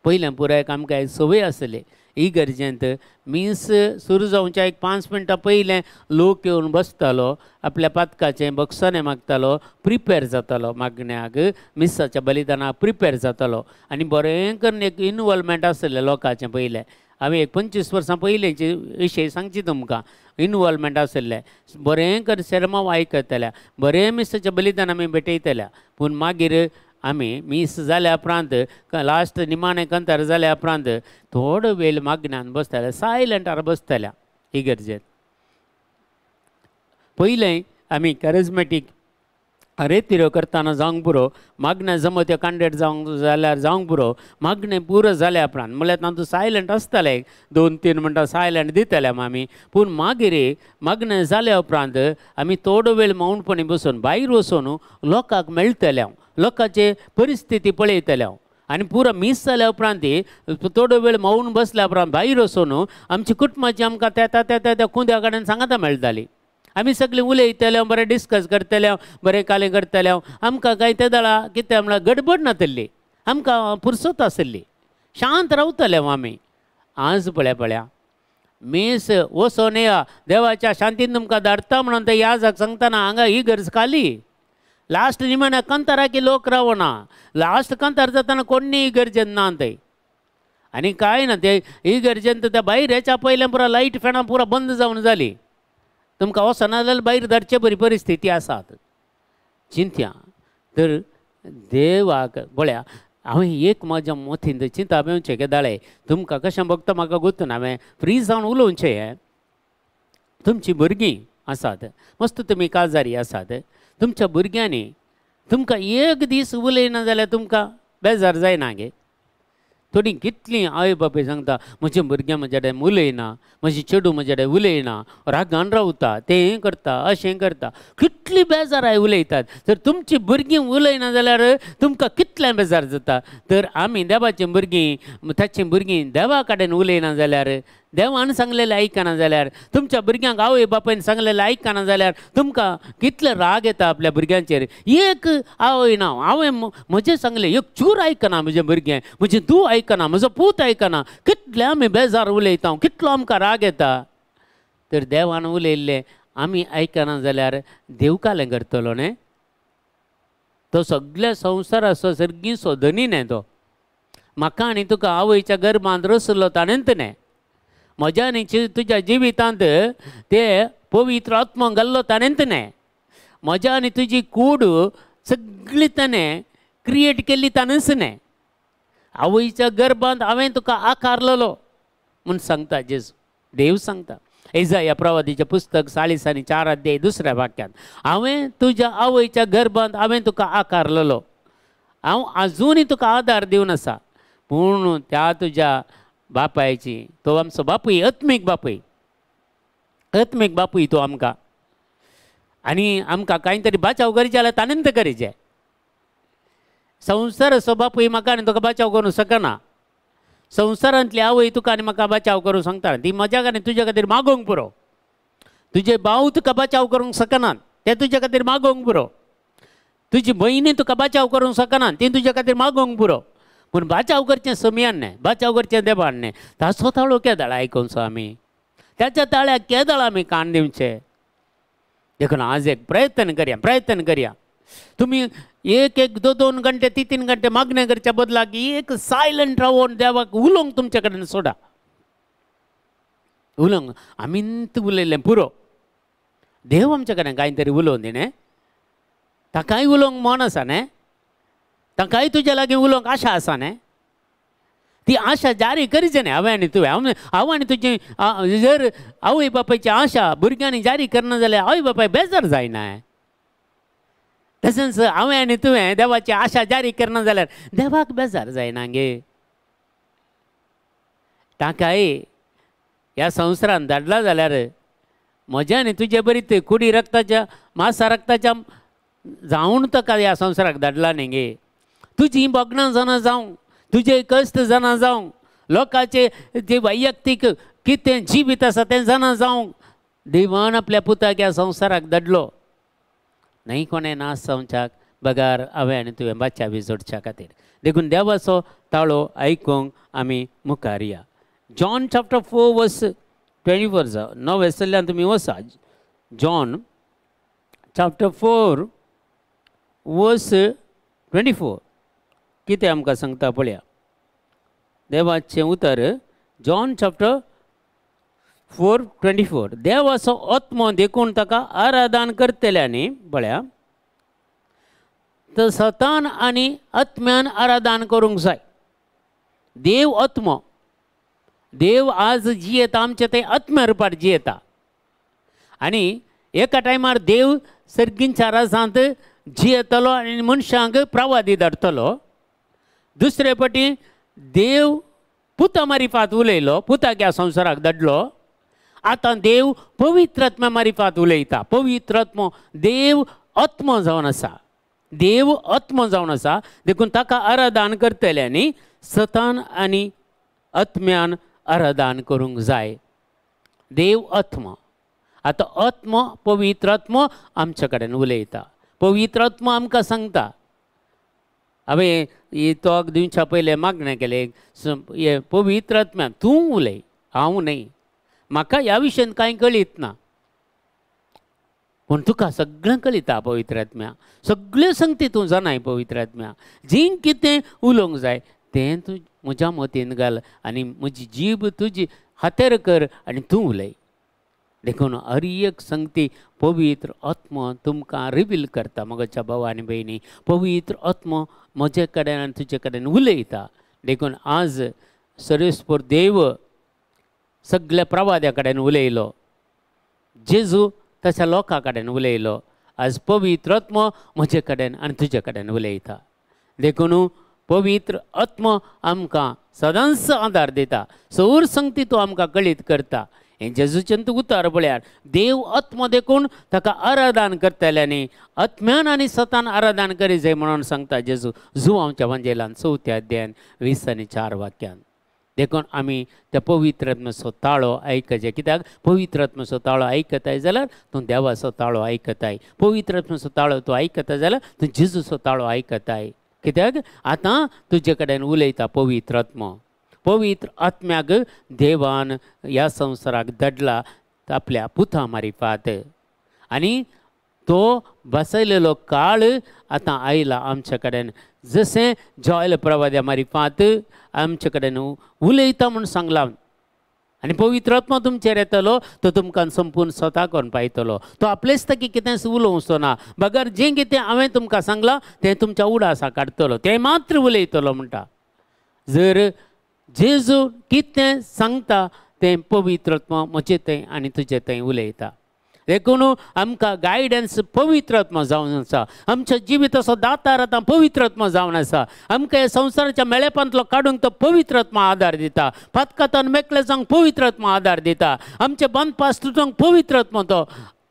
पयलें पुराय आमकां संवय आसली इगर्जेंत मीस सुरू जावच्या एक 5 मिनटां पयलें लोक येवन बसतालो, आपल्या पातकाचें बक्षाणें मागतालो, प्रिपेर जातालो मागण्याक, मिसाच्या बलिदानाक प्रिपेर जातालो. आनी बरें करून एक इनवॉल्वमेंट आसलें लोकांचें. पयलें हांवें एक 25 वर्सां पयलींचे विशय सांगची तुमकां, इनवॉल्वमेंट आसलें, बरें करून सेरमांव आयकतल्या, बरें मिसाचें बलिदान आमी भेटयतल्या. पूण मागीर आमी मीस जाल्या उपरांत लास्ट निमाणें कंतार जाल्या उपरांत थोडो वेळ मागण्यान बसताले, सायलंटार बसतल्या इगर्जेंत. पयलें आमी कॅरिज्मेटीक रेतिरो करतना जावंक पुरो, मागणें जमो त्यो कांडेट जावंक जाल्यार जावंक पुरो, मागणें पुरो जाल्या उपरांत म्हणल्यार तातूंत सायलंट आसतालें, 2-3 मिनटां सायलंट दितले आमी. पूण मागीर मागणें जाल्या उपरांत आमी थोडो वेळ मौनपणी बसून भायर वचून लोकांक मेळटले, लोकांचे परिस्थिती पळयतले. आनी पुरो मीस जाल्या उपरांत थोडो वेळ मौन बसल्या उपरांत भायर वचून आमची कुटुंबाची आमकां त्या त्या त्या त्या कुंद्या कडेन सांगाता मेळटाली. आमी सगळीं उलयतले, बरें डिस्कस करतले, बरें कालें करतले. आमकां कांय ते दळा कितें म्हणल्यार गडबड नातल्ली, आमकां पुरसत आसली, शांत रावतले आमी. आज पळया पळया मीस वचोन येया, देवाच्या शांतीन तुमकां धाडटा म्हणून ते याजाक सांगतना हांगा ही गरज खाली. लास्ट निमाण्या कंताराकी लोक रावना, लास्ट कंतार जातना कोण्णी इगर्जेन ना थंय आनी कांय ना. ते इगर्जेन त्या भायर हेच्या पयलें पुरा लायट फॅनां पुरा बंद जावन जाली, तुमकां वचना जाल्यार भायर धाडचे बरी परिस्थिती आसात. चिंत्या तर देवाक पळया, हांवें एक म्हज्या मतींत चिंता मेवचें केदाळे तुमकां कशें भोगता म्हाका गोत्तून, हांवें फ्री जावन उलोवचें. हें तुमचीं भुरगीं आसात, मस्त तुमी काजारी आसात, तुमच्या भुरग्यांनी तुमकां एक दीस उलयना जाल्यार तुमकां बेजार जायना गे? थोडीं कितलीं आवय बापूय सांगता म्हजें भुरगें म्हज्या कडेन उलयना, म्हजी चेडूं म्हज्या कडेन उलयना, रागान रावता, तें करता, अशें करता, कितली बेजाराय उलयतात. तर तुमचीं भुरगीं उलयना जाल्यार तुमकां कितलें बेजार जाता. तर आमी देवाचीं भुरगीं, ताचीं भुरगीं देवा कडेन उलयना जाल्यार, देवान सांगलेलें आयकना जाल्यार, तुमच्या भुरग्यांक आवय बापायन सांगलेलें आयकना जाल्यार तुमकां कितले राग येता आपल्या भुरग्यांचेर. एक आवय ना, हांवें म्हजें सांगलें एक चूर आयकना म्हजें भुरगें, म्हजें धूव आयकना, म्हजो पूत आयकना, कितले आमी बेजार उलयता, कितलो आमकां राग येता. तर देवान उलयल्लें आमी आयकना जाल्यार देव कालें करतलो न्ही? तो सगल्या संवसाराचो सर्गीचो धनी न्ही तो. म्हाका आनी तुका आवयच्या गर्भांत रसलो ताणेंत न्ही, म्हज्या आनी तुज्या जिवितांत ते पवित्र आत्मो घाल्लो ताणेंत न्ही, म्हज्या आनी तुजी कूड सगळी ताणें क्रिएट केल्ली ताणेंच न्ही. आवयच्या गर्भांत हांवें तुका आकारलेलो म्हूण सांगता जेजू, देव सांगता. इजाया प्रवादीचें पुस्तक 40 आणि 4 अध्याय दुसऱ्या वाक्यांत, हांवें तुज्या आवयच्या गर्भांत हांवें तुका आकारलेलो, हांव आजुनूय तुका आदार दिवन आसा. पूण त्या तुज्या बापायची, तो आमचो बापूय, आत्मीक बापूय, आत्मीक बापूय तो आमकां, आनी आमकां कांय तरी बाचाव करचें जाल्यार ताणेंच करचें. संवसाराचो बापूय म्हाका आनी तुका बाचाव करूंक शकना, संवसारांतली आवय तुका आनी म्हाका बाचाव करूंक सांगता, ती म्हज्या आनी तुज्या खातीर मागोवंक पुरो. तुजे भाव तुका बाचाव करूंक शकनात, ते तुज्या खातीर मागोवंक पुरो. तुजी भयणी तुका बाचाव करूंक शकनात, ती तुज्या खातीर मागोवंक पुरो. पूण बाचाव करचें समयान न्हय, बाचाव करचें देवान न्हय. ताचो ताळो केदळ आयकुचो आमी, ताच्या ताळ्याक केदळ आमी कान दिवचे. देखून आज एक प्रयत्न करया, प्रयत्न करया. तुमी एक एक 2-2 घंटे 3-3 घंटे मागणें करच्या बदलाक एक सायलंट रावन देवाक उलोवंक तुमचे कडेन सोडा, उलोवंक. आमीच उलयलें पुरो, देव आमचे कडेन कांय तरी उलोवन दी न्ही, ताकाय उलोवंक मन आसा न्ही, ताकाय तुज्या लागीं उलोवंक आशा आसा न्ही, ती आशा जारी करची न्ही. हांवें आनी तुवें, हांव आनी तुजी जर आवय बापायची आशा भुरग्यांनी जारी करना जाल्यार आवय बापाय बेजार जायना. तशेंच हांवें आनी तुवें देवाची आशा जारी करना जाल्यार देवाक बेजार जायना गे. ताकाय ह्या संवसारान धाडला जाल्यार म्हज्या आनी तुजे बरी कुडी रक्ताच्या मासा रक्ताच्या जावन ताका ह्या संवसाराक धाडला न्ही गे. तुजी भोगणां जाणा जावं, तुजे कश्ट जाणा जावं, लोकांचे जे वैयक्तीक कितें जिवीत आसा तें जाणा जावं, देवान आपल्या पुताक ह्या संवसाराक धाडलो. न्हय कोणें नाश जावच्याक बगार हांवें आनी तुवें बाचावी जोडच्या खातीर. देखून देवाचो ताळो आयकूंक आमी मुखार या. जॉन चॅप्टर 4 वर्स 24 जावं 9 वेसल्ल्यान तुमी वसा. जॉन चॅप्टर 4 वर्स 24 कितें आमकां सांगता पळया. देवाचें उतर जॉन चॅप्टर 4:24 देवाचो आत्मो देखून ताका आराधन करतल्यांनी पळया तर सतान आनी आत्म्यान आराधन करूंक जाय. देव आत्मो, देव आज जियेता आमचे थंय आत्म्या रुपार जियेता. आनी एका टायमार देव सर्गींच्या राजांत जियेतलो आनी मनशांक प्रवादी धाडटलो. दुसरे पटी देव पुता मारिफात उलयलो, पुताक ह्या संवसाराक धाडलो. आतां देव पवित्र आत्म्या मारिफात उलयता. पवित्र आत्मो देव आत्मो जावन आसा, देव आत्मो जावन आसा. देखून ताका आराधन करतल्यांनी सतान आनी आत्म्यान आराधन करूंक जाय. देव आत्मो, आतां आत्मो पवित्र आत्मो आमच्या कडेन उलयता. पवित्र आत्मो आमकां सांगता. हांवें तोक दिवच्या पयलें मागणें केलें, हे पवित्र आत्म्या तूं उलय, हांव न्हय. म्हाका ह्या विशयान कांय कळीत ना, पूण तुका सगळें कळिता पवित्र आत्म्या, सगळ्यो संगती तूं जाणाय पवित्र आत्म्या. जी कितें उलोवंक जाय तें तूं म्हज्या मतीन घाल आनी म्हजी जीब तुजी हातेर कर आनी तूं उलय. देखून हर एक संगती पवित्र आत्मो तुमकां रिवील करता. म्हज्या भाव आनी भयणी, पवित्र आत्मो म्हजे कडेन आनी तुजे कडेन उलयता. देखून आज सर्वेस्पर देव सगल्या प्रवाद्या कडेन उलयलो, जेजू तशा लोकां कडेन उलयलो. आज पवित्र आत्मो म्हजे कडेन आनी तुजे कडेन उलयता. देखून पवित्र आत्मो आमकां सदांच आदार दिता, सौर संगती तो आमकां कळीत करता. हें जेजूचें तूं उतर पळयार देव आत्मो देखून ताका आराधन करतल्यांनी आत्म्यान आनी सतान आराधन करी जाय म्हणून सांगता जेजू जुवांवच्या वांजेलान 4 अध्यायान 20 आनी 4 वाक्यान. देखून आमी त्या पवित्र आत्म्याचो ताळो आयकचें. कित्याक पवित्र आत्म्याचो ताळो आयकताय जाल्यार तूं देवाचो ताळो आयकताय. पवित्र आत्म्याचो ताळो तूं आयकता जाल्यार तूं जेजूचो ताळो आयकताय. कित्याक आतां तुजे कडेन उलयता पवित्र आत्मो. पवित्र आत्म्याक देवान ह्या संवसाराक धाडला आपल्या पुता मारिफात आनी तो बसयलेलो काळ आतां आयला आमच्या कडेन. जशें जॉयल प्रवाद्या मारिफात आमचे कडेन उलयता म्हूण सांगलां आनी पवित्र आत्मो तुमचेर येतलो, तो तुमकां संपूर्ण स्वता करून पायतलो. तो आपलेच ताकी कितेंच उलोवचो ना, बगर जें कितें हांवें तुमकां सांगलां तें तुमच्या उडासा काडटलो, तें मात्र उलयतलो म्हणटा. जर जेजू कितें सांगता तें पवित्र आत्मो म्हजे थंय आनी तुजे थंय उलयता. देखून आमकां गायडन्स पवित्र आत्मो जावन आसा. आमच्या जिविताचो दातार आतां पवित्र आत्मो जावन आसा. आमकां ह्या संवसाराच्या मेळेपांतलो काडूंक तो पवित्र आत्मो आदार दिता. पातकातान मेकळे जावंक पवित्र आत्मो आदार दिता. आमचे बांदपास तुटोंक पवित्र आत्मो तो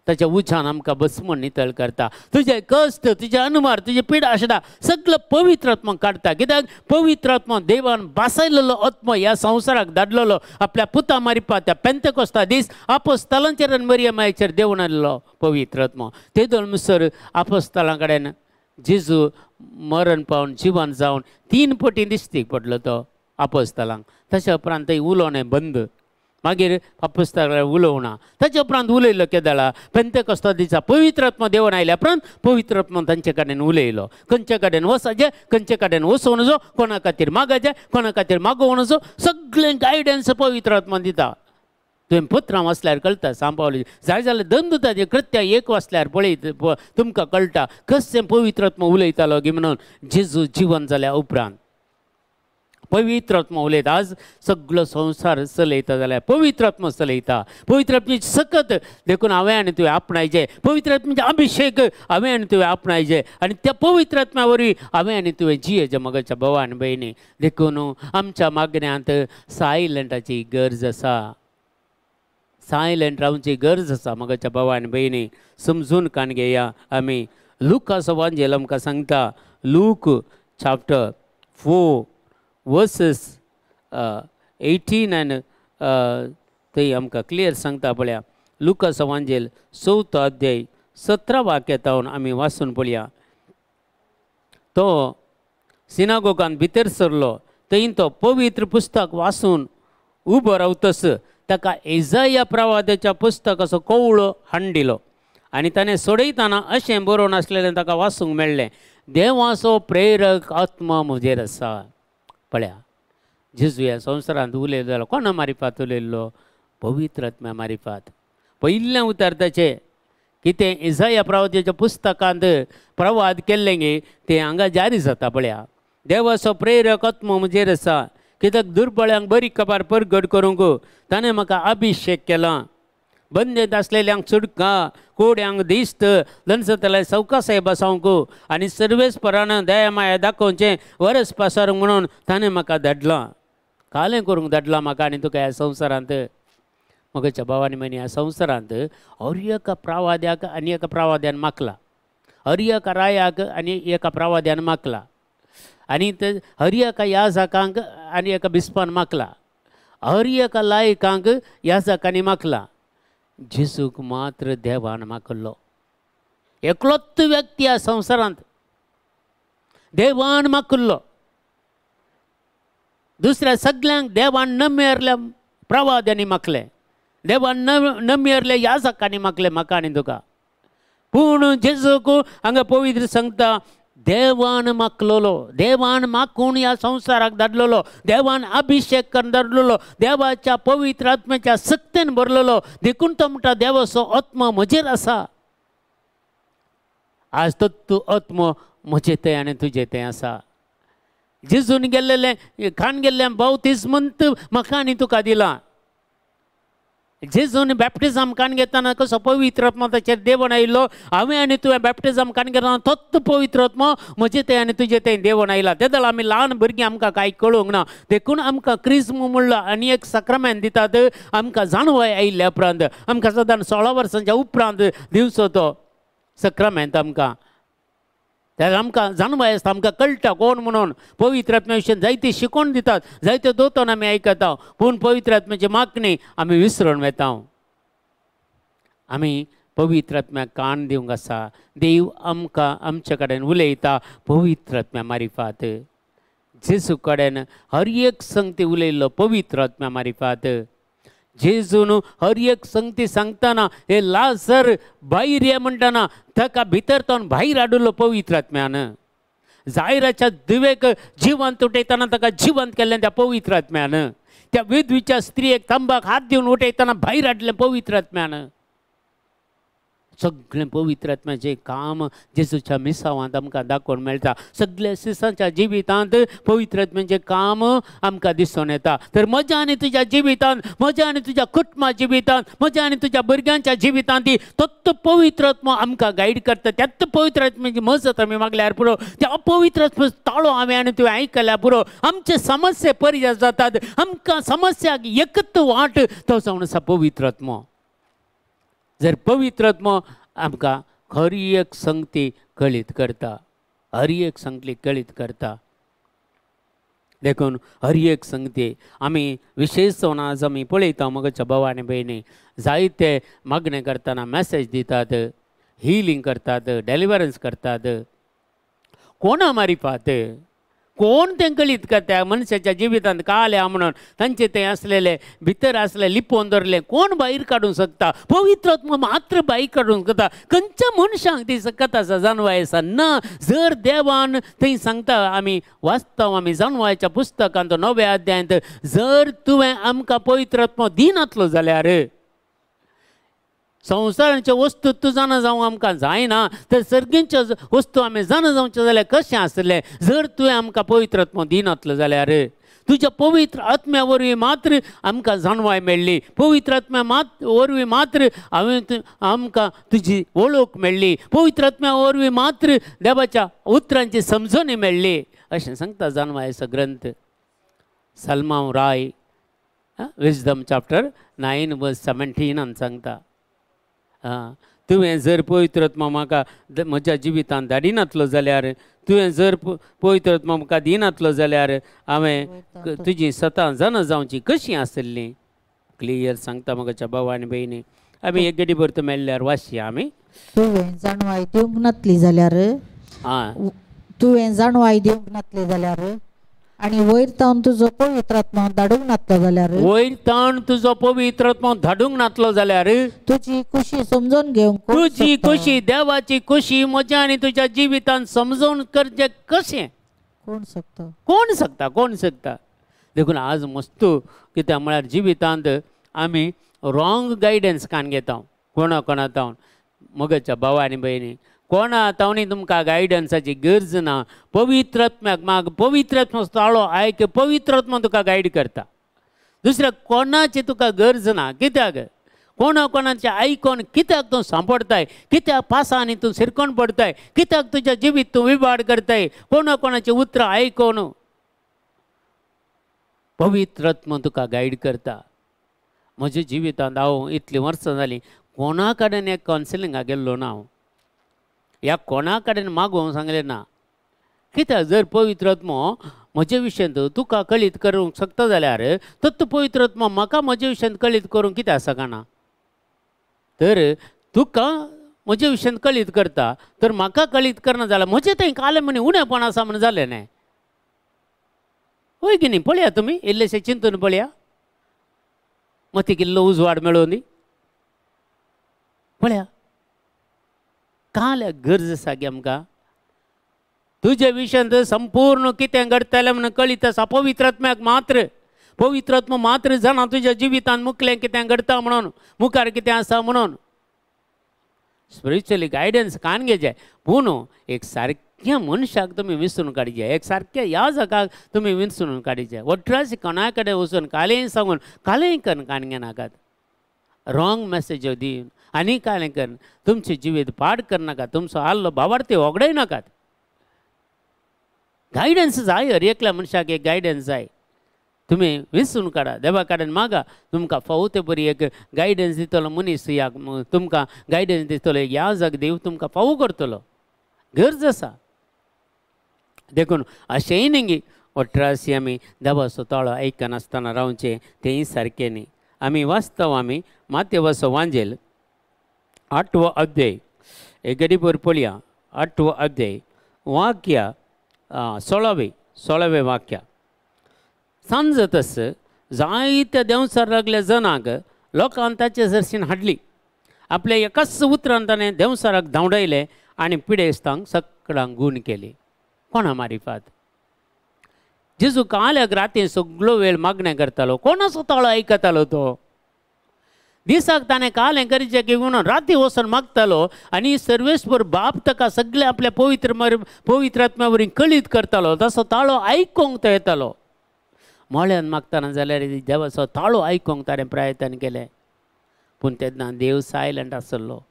ताच्या उज्यान आमकां बसमण नितळ करता. तुजे कश्ट, तुजे अनुमार, तुजे पिडा आशडा सगळो पवित्र आत्मो काडटा. कित्याक पवित्र आत्मो देवान बासयलेलो आत्मो ह्या संवसाराक धाडलेलो आपल्या पुता मारिपा त्या पेंतेकोस्ता दीस आपोस्तलांचेर आनी मरियमाचेर देवून आयिल्लो पवित्र आत्मो. ते दोन आपोस्तलां कडेन जेजू मरण पावन जिवन जावन 3 पटी दिस्तीक पडलो तो आपोस्तलांक. तशें उपरांत थंय उलोवणें बंद. मागीर आपोस्तलां उलोवना. ताचे उपरांत उलयलो केदळा पेंतेकोस्ता दिसा पवित्र आत्मो देवन आयल्या उपरांत पवित्र आत्मो तांचे कडेन उलयलो. खंयचे कडेन वचचें, खंयचे कडेन वचूं नजो, कोणा खातीर मागाचें, कोणा खातीर मागोवं नजो, सगळें गायडन्स पवित्र आत्मो दिता. तुवें पत्रां वाचल्यार कळटा. सांपावली जाय जाल्यार दंदुताचें कृत्य 1 वाचल्यार पळयत तुमकां कळटा कशें पवित्र आत्मो उलयतालो गी म्हणून जेजू जिवन जाल्या उपरांत पवित्र आत्मो उलयता. आज सगळो संवसार चलयता जाल्यार पवित्र आत्मो चलयता. पवित्र आत्म्याची सकत देखून हांवें आनी तुवें आपणायचें. पवित्र आत्म्याचे अभिशेक हांवें आनी तुवें आपणायचें आनी त्या पवित्र आत्म्या वरवीं हांवें आनी तुवें जियेचें. मगच्या भाव आनी भयणी, देखून आमच्या मागण्यांत सायलंटाची गरज आसा. सायलंट रावची गरज आसा. मगच्या भाव आनी भयणी, समजून कान घेया. आमी लुकाचो वांजेल आमकां सांगता, लूक चॅप्टर 4 वर्सेस 18 आनी थंय आमकां क्लियर सांगता पळया. लुकाचो वांजेल 4 अध्याय 17 वाक्यां आमी वाचून पळया. तो सिनागोगान भितर सरलो, थंय तो पवित्र पुस्तक वाचून उबो रावतस ताका इजाया प्रवादाच्या पुस्तकाचो कवळो हाडिलो आनी ताणें सोडयतना अशें बरोवन आसलेलें ताका वाचूंक मेळ्ळें, देवाचो प्रेरक आत्मा म्हजेर आसा. पळया, जेजू ह्या संवसारांत उलयलो जाल्यार कोणा मारिफात उलयल्लो? पवित्र आत्म्या मारिफात. पयलें उतर ताचें कितें इजाया प्रवादाच्या पुस्तकांत प्रवाद केल्लें गे तें हांगा जारी जाता. पळया, देवाचो प्रेरक आत्मो म्हजेर आसा, कित्याक दुर्बळ्यांक बरी खबर परगट करूंक ताणें म्हाका अभिशेक केला, बंदेंत आसलेल्यांक सुटका, कोड्यांक दिस्त, लनसतले सवकासाय बसावंक आनी सर्वेस्परान दया माया दाखोवचें वरस पासारूंक म्हणून ताणें म्हाका धाडलां. कालें करूंक धाडलां म्हाका आनी तुका ह्या संवसारांत. म्हज्या भावांनी म्हणी ह्या संवसारांत हर एका प्रवाद्याक आनी एका प्रवाद्यान मागला, हर एका रायाक आनी एका प्रवाद्यान मागला, आनी हर एका याजकांक आनी एका बिस्पान मागला, हर एका लायकांक याजकांनी मागला. जेजूक मात्र देवान मागलो. एकलोच व्यक्ती ह्या संवसारांत देवान मागलो, दुसऱ्या सगल्यांक देवान नमेरल्या प्रवाद्यांनी मागलें, देवान नमेरल्या याजकांनी मागलें म्हाका आनी तुका. पूण जेजूक हांगा पवित्र सांगता, देवान मागलोलो, देवान मागून ह्या संवसाराक धाडलेलो, देवान अभिशेक करून धाडलेलो, देवाच्या पवित्र आत्म्याच्या सक्तेन भरलेलो, देखून तो म्हणटा देवाचो आत्मो म्हजेर आसा. आज तत्तू आत्मो म्हजे थंय आनी तुजे थंय आसा. जेजून गेल्लेलें खाण गेल्लें बावतिज्मंत म्हाका आनी तुका दिलां. जेजून बॅप्टिजम काण घेतना कसो पवित्र आत्मो ताचेर देवण आयिल्लो, हांवें आनी तुवें बॅप्टिजम काण घेतना तोच पवित्र आत्मो म्हजे थंय आनी तुजे थंय देवण आयला. ते जाल्यार आमी ल्हान भुरगीं आमकां कांय कळूंक ना, देखून आमकां क्रिज्म म्हणलो आनी एक साक्रामेंत दितात. आमकां जाणवाय आयिल्ल्या उपरांत, आमकां सादारण 16 वर्सांच्या उपरांत दिवचो तो साक्रामेंत आमकां, तेन्ना आमकां जाणवाय आसता, आमकां कळटा कोण म्हणून. पवित्र आत्म्या विशीं जायती शिकोवन दितात, जायते दोतोन आमी आयकता, पूण पवित्र आत्म्याची मागणी आमी विसरून वता. आमी पवित्र आत्म्याक कान दिवंक आसा. देव आमकां आमचे कडेन उलयता पवित्र आत्म्या मारिफात. जेजू कडेन हर एक संगती उलयल्लो पवित्र आत्म्या मारिफात. जेजून हर एक संगती सांगतना हे लाजर भायर ये म्हणटना ताका भितर तोन भायर हाडिल्लो पवित्र आत्म्यान. जायराच्या दिवेक जिवंत उठयतना ताका जिवंत केल्लें त्या पवित्र आत्म्यान. त्या विधवीच्या स्त्रियेक तांबाक हात दिवन उठयतना भायर हाडलें पवित्र आत्म्यान. सगळें पवित्र आत्म्याचें काम जेजूच्या मिसावांत आमकां दाखोवन मेळटा. सगळ्या सिसांच्या जिवितांत पवित्र आत्म्याचें काम आमकां दिसून येता. तर म्हज्या आनी तुज्या जिवितांत, म्हज्या आनी तुज्या कुटुंबा जिवितांत, म्हज्या आनी तुज्या भुरग्यांच्या जिवितांत ती तत्त पवित्र आत्मो आमकां गायड करता. त्याच पवित्र आत्म्याची मजत आमी मागल्यार पुरो, त्या अपवित्र आत्म्याचो ताळो हांवें आनी तुवें आयकल्यार पुरो, आमचे समस्ये परिहार जातात. आमकां समस्याक एकच वाट तो जावन आसा पवित्र आत्मो. जर पवित्र आत्मो आमकां हर एक संगती कळीत करता, हर एक संगती कळीत करता. देखून हर एक संगती आमी विशेष जावन आज आमी पळयता म्हज्या भाव आनी भयणी जायते मागणें करतना मॅसेज दितात, हिलींग करतात, डेलिवरन्स करतात. कोणा मारिफात कोण तें कळीत करता मनशाच्या जिवितांत काल्या म्हणून तांचे तें आसलेले भितर आसले लिपोवन दवरलें कोण भायर काडूंक शकता? पवित्र आत्मो मात्र भायर काडूंक शकता. खंयच्या मनशांक ती सकत आसा जाणवाय आसा ना. जर देवान थंय सांगता आमी वाचता आमी जाणवायच्या पुस्तकांत 9व्या अध्यायांत, जर तुवें आमकां पवित्र आत्मो दिनातलो जाल्यार संवसाराच्यो वस्तू तूं जाणा जावंक आमकां जायना, तर सर्गींच्यो वस्तू आमी जाणा जावच्यो जाल्यार कशें आसलें? जर तुवें आमकां पवित्र आत्मो दिनातलो जाल्यार तुज्या पवित्र आत्म्या वरवीं मात्र आमकां जाणवाय मेळ्ळी, पवित्र आत्म्या वरवीं मात्र हांवें आमकां तुजी वळख मेळ्ळी, पवित्र आत्म्या वरवीं मात्र देवाच्या उतरांची समजणी मेळ्ळी, अशें सांगता जाणवायचो ग्रंथ. सलमाव राय विजडम चॅप्टर 9 verse 17 सांगता, तुवें जर पवित्र आत्मा म्हाका म्हज्या जिवितांत धाडिनातलो जाल्यार, तुवें जर पवित्र आत्मा म्हाका दिनातलो जाल्यार हांवें तुजी सतां जाणा जावची कशी आसली? क्लियर सांगता म्हज्या भाव आनी भयणी. आमी एक गडी भर मेळ्ळ्यार वाचया आमी. तुवें जाणवाय दिवंक नातली जाल्यार, तुवें जाणवाय दिवंक नातले जाल्यार आनी वयर तावन तुजो पवित्र आत्मा धाडूंक नातलो जाल्यार, वयर तावन तुजो पवित्र आत्मा धाडूंक नातलो जाल्यार तुजी खुशी समजून घेवंक, तुजी खुशी, देवाची खुशी म्हज्या आनी तुज्या जिवितान समजून करचें कशें कोण शकता? कोण शकता? कोण शकता? देखून आज मस्त कित्याक म्हळ्यार जिवितांत आमी रॉंग गायडन्स कान घेता. कोणा कोणा तावन मगच्या भावा आनी भयणी, कोणा तावणी तुमकां गायडन्साची गरज ना. पवित्र आत्म्याक माग, पवित्र आत्मा ताळो आयक, पवित्र आत्मा तुका गायड करता. दुसऱ्या कोणाची तुका गरज ना. कित्याक कोणा कोणाचें आयकोन कित्याक तूं सांपडताय, कित्याक पासांनी तूं सिरकोन पडताय, कित्याक तुज्या जिवीत तूं विबाड करताय? कोणा कोणाचें उतरां आयकोन पवित्र आत्मा तुका गायड करता. म्हज्या जिवितांत हांव इतलीं वर्सां जालीं कोणा कडेन एक कावन्सिलिंगाक गेल्लो ना हांव, ह्या कोणा कडेन मागोवंक सांगलें ना. कित्याक जर पवित्र आत्मो म्हजे विशयांत तुका कळीत करूंक शकता जाल्यार तत्व पवित्र आत्मो म्हाका म्हजे विशयांत कळीत करूंक कित्याक शकना? तर तुका म्हजे विशयांत कळीत करता तर म्हाका कळीत करना जाल्यार म्हजें थंय कालें म्हणी उणेपण आसा म्हण जालें न्हय, हय की न्ही? पळया तुमी इल्लेशें चिंतून पळया, मतीक इल्लो उजवाड मेळोवन दी. पळया काल गरज आसा गे आमकां. तुजे विशयांत संपूर्ण कितें घडटलें म्हणून कळीत आसा पवित्र आत्म्याक मात्र. पवित्र आत्मा मात्र जाणा तुज्या जिवितांत मुखलें कितें घडटा म्हणून, मुखार कितें आसा म्हणून. स्पिरिच्युअली गायडन्स कान घेवचें, पूण एक सारक्या मनशाक तुमी विसरून काडचें, एक सारक्या ह्या जगाक तुमी विसरून काडचें. वट्रास कोणा कडेन वचून कालें सांगून कालें करून कान घेनाकात, रॉंग मॅसेज दिवन आनी कालें करून तुमचें जिवीत पाड करनाकात, तुमचो आल्लो भावार्थी होगडाय नाकात. गायडन्स जाय, हर एकल्या मनशाक एक गायडन्स जाय. तुमी विसरून काडा, देवा कडेन मागा, तुमकां फावो ते बरी एक गायडन्स दितलो मनीस, ह्या तुमकां गायडन्स दितलो एक ह्या जग देव तुमकां फावो करतलो. गरज आसा. देखून अशेंय न्ही गी वट्रासी आमी देवाचो ताळो आयकनासतना रावचें तेंय सारकें न्ही. आमी वास्तव आमी मातेवाचो वांजेल 8वो अध्याय एक गडीभर पळया. 8वो अध्याय वाक्य 16वें वाक्य. सांजतस जायत्या देंवचार लागल्या जनांक लोकान ताचे सरशीन हाडली, आपल्या एकाच उतरान ताणें देंवचाराक धांवडायलें आनी पिडेस्तांक सगळ्यांक गूण केली. कोणा मारिफात जेजू काल्याक राती सगळो वेळ मागणें करतालो, कोणाचो ताळो आयकतालो तो? दिसाक ताणें कालें करचें की म्हणून राती वचून मागतालो आनी सर्वेस्पर बाप ताका सगळे आपल्या पवित्र आत्म्या वरवीं कळीत करतालो. तसो ताळो आयकूंक तो येतालो. मळ्यान मागतना जाल्यार देवाचो ताळो आयकूंक ताणें प्रयत्न केलें, पूण तेन्ना देव सायलंट आसलो.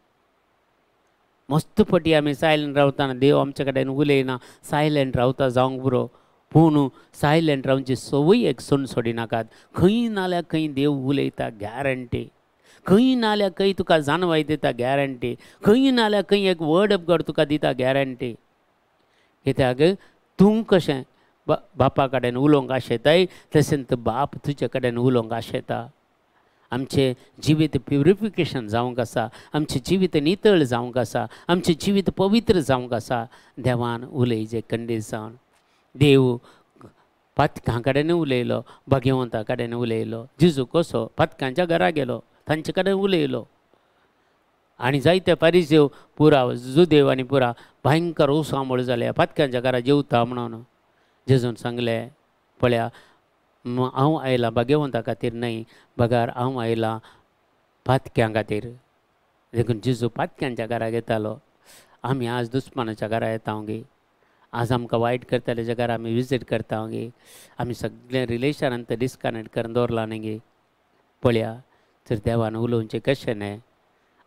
मस्त पटी आमी सायलंट रावतना देव आमचे कडेन उलयना, सायलंट रावता जावंक पुरो. पूण सायलंट रावची संवय एक सोड सोडिनाकात. खंय नाल्यार खंय देव उलयता गॅरंटी, खंय नाल्यार खंय तुका जाणवाय दिता गॅरंटी, खंय नाल्यार खंय एक वर्ड ऑफ गॉड तुका दिता गॅरंटी. कित्याक तूं कशें बापा कडेन उलोवंक आशेताय तशेंच बाप तुजे कडेन उलोवंक आशेता. आमचें जिवीत प्युरिफिकेशन जावंक आसा, आमचें जिवीत नितळ जावंक आसा, आमचें जिवीत पवित्र जावंक आसा. देवान उलयचें खंडीत जावन. देव पातकां कडेन उलयलो, भाग्यवंता कडेन उलयलो. जेजू कसो पातकांच्या घरा गेलो, तांचे कडेन उलयलो. आनी जायते फारिजेव पुरा जुदेव आनी पुरा भयंकर उसांबळ जाले, पातकांच्या घरा जेवता म्हणून. जेजून सांगलें, पळया हांव आयलां भाग्यवंता खातीर न्हय, बगार हांव आयलां पातक्यां खातीर. देखून जेजू पातक्यांच्या घरा येतालो. आमी आज दुस्मानाच्या घरा येता गे, आज आमकां वायट करतल्याच्या घरा आमी विजीट करता गे, आमी सगळें रिलेशनान तर डिस्कनेक्ट करून दवरलां न्ही गे. पळया तर देवान उलोवचें कशें न्हय,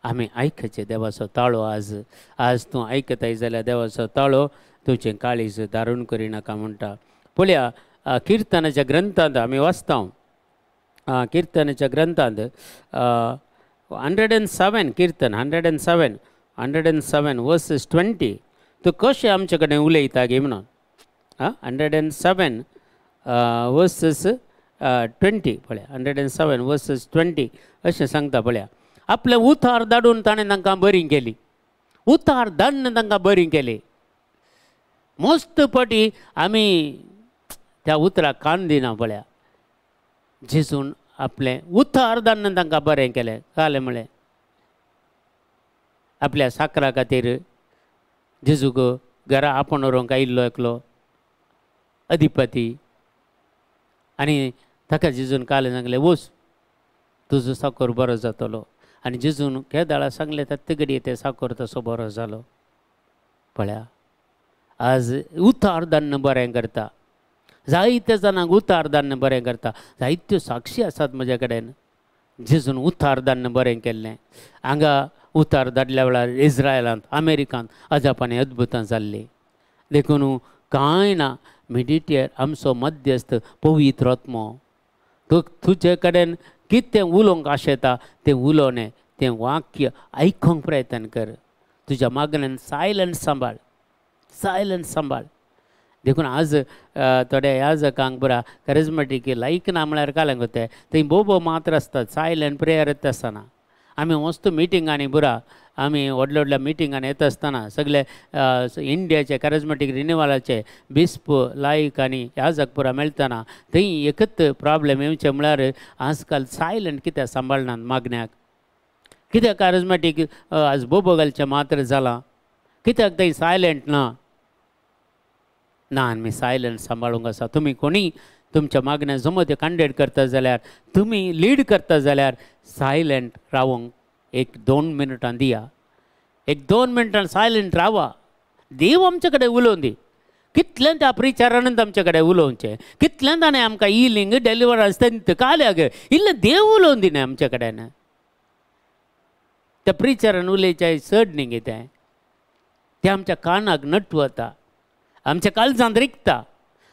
आमी आयकचें देवाचो ताळो. आज आज तूं आयकताय जाल्यार देवाचो ताळो तुजें काळीज दारून करिनाका म्हणटा. पळया किर्तनाच्या ग्रंथांत आमी वाचता, किर्तनाच्या ग्रंथांत 107 किर्तन 107 वर्सेस 20. तूं कशें आमचे कडेन उलयता गे म्हणून. 107 वर्सेस 20 पळया, 107 वर्सेस 20 अशें सांगता. पळया आपलें उतार धाडून ताणें तांकां बरी केली, उतार धाडून तांकां बरी केली. मस्त पटी आमी त्या उतराक कान दिना पळया. जेजून आपलें उतार धाडून तांकां बरें केलें. कालें म्हळें आपल्या साकरा खातीर जेजूक घरा आपोवन व्हरूंक आयिल्लो एकलो अधिपती आनी ताका जेजून कालें सांगलें वच तुजो साकोर बरो जातलो. आनी जेजून केदाळा सांगलें तगडी ते साकोर तसो बरो जालो. पळया आज उतार धाडून बरें करता, जायत्या जाणांक उतार धाडून बरें करता. जायत्यो साक्षी आसात म्हज्या कडेन जेजून उतार धाडून बरें केल्लें. हांगा उतार धाडल्या वेळार इस्रायलांत अमेरिकांत अजापांनी अद्भुतां जाल्लीं. देखून कांय ना, मिडिटेर आमचो मध्यस्थ पवित्र आत्मो तुजे कडेन कितें उलोवंक आशेता तें उलोवणें तें वाक्य आयकूंक प्रयत्न कर. तुज्या मागण्यान सायलंट सांबाळ, सायलंट सांबाळ. देखून आज थोड्या याजकांक पुरा करिज्मेटीक लायक ना म्हळ्यार कालें कोते थंय बोबो मात्र आसतात, सायलंट प्रेयर येता आसतना. आमी वस्तू मिटिंगांनी पुरा आमी व्हडल्या व्हडल्या मिटिंगांनी येता आसतना सगळे इंडियाचे करिज्मेटीक रिनिवलाचे बिस्प लायक आनी याजक पुरा मेळटना थंय एकच प्रॉब्लेम येवचें म्हळ्यार आजकाल सायलंट कित्याक सांबाळनात मागण्याक. कित्याक करिज्मेटीक आज बोबो घालचें मात्र जालां, कित्याक थंय सायलंट ना? ना, आमी सायलंट सांबाळूंक आसा. तुमी कोणी तुमच्या मागण्या जमो कांडेड करता जाल्यार, तुमी लीड करता जाल्यार सायलंट रावंक एक 2 मिनटां दिया, एक 2 मिनटां सायलंट रावा. देव आमचे कडेन उलोवन दी. कितलें त्या प्रिचारानूच आमचे कडेन उलोवचें, कितलें ताणें आमकां हिलींग डेलिवरन्स काल्याक इल्लें देव उलोवन दिना आमचे कडेन. त्या प्रिचारान उलयचें चड न्ही कितें, तें आमच्या कानाक नटवता, आमच्या काळजांत रिगता,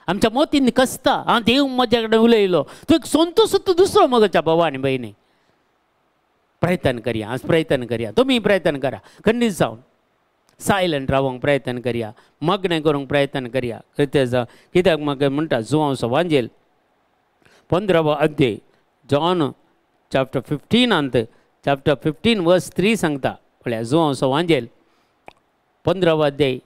आमच्या मोतीन कसता. आं देव म्हज्या कडेन उलयलो, तूं एक संतोष दुसरो मगोच्या भावा आनी भयणी. प्रयत्न करया, आज प्रयत्न करया, तुमी प्रयत्न करा, खंडीत जावन सायलंट रावंक प्रयत्न करया, मागणें करूंक प्रयत्न करया. कितें जावं कित्याक म्हाका म्हणटा जुवांव सवांजेल 15वो अध्याय जॉन चॅप्टर 15 चॅप्टर 15 वर्स 3 सांगता. पळया जुवांव सवांजेल 15वो अध्याय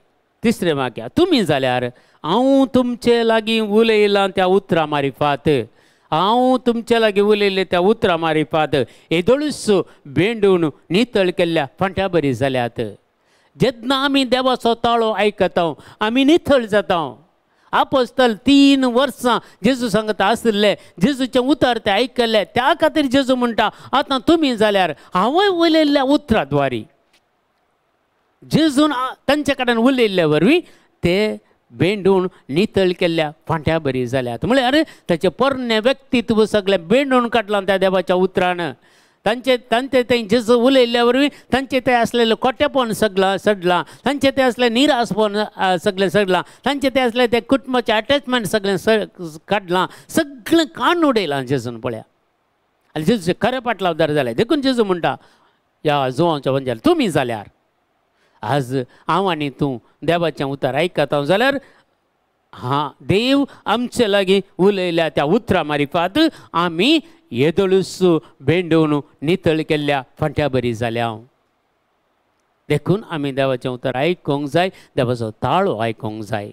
3 वाक्य, तुमी जाल्यार हांव तुमचे लागीं उलयलां त्या उतरां मारिफात, हांव तुमचे लागीं उलयलें त्या उतरां मारिफात येदोळूच बेंडून नितळ केल्ल्या फांट्या बरी जाल्यात. जेन्ना आमी देवाचो ताळो आयकता आमी नितळ जाता. आपोस्तल 3 वर्सां जेजू सांगता आशिल्ले, जेजूचें उतर ते आयकल्लें, त्या खातीर जेजू म्हणटा आतां तुमी जाल्यार हांवूय उलयल्ल्या उतरा द्वारी जेजून तांचे कडेन उलयल्ले वरवीं ते बेंडून नितळ केल्ल्या फांट्या बरी जाल्यात. म्हळ्यार ताचें पोरणें व्यक्तित्व सगळें बेंडून काडलां त्या देवाच्या उतरान. तांचे तांचे थंय जेजू उलयल्ल्या वरवीं तांचे थंय आसलेलें कोटेपण सगळां सडलां, तांचे थंय आसलें निरासपण सगळें सडलां, तांचे थंय आसलें तें कुटुंबाचें अटॅचमेंट सगळें काडलां, सगळें काडून उडयलां जेजून. पळया आनी जेजूचें खरें पाटलावदार जालें. देखून जेजू म्हणटा ह्या जुवांच्या वंजाल तुमी जाल्यार आज हांव आनी तूं देवाचें उतर आयकता जाल्यार हां देव आमचे लागीं उलयल्या त्या उतरां मारिफात आमी येदोळूच बेंडून नितळ केल्ल्या फांट्या बरी जाल्या. देखून आमी देवाचें उतर आयकूंक जाय, देवाचो ताळो आयकूंक जाय.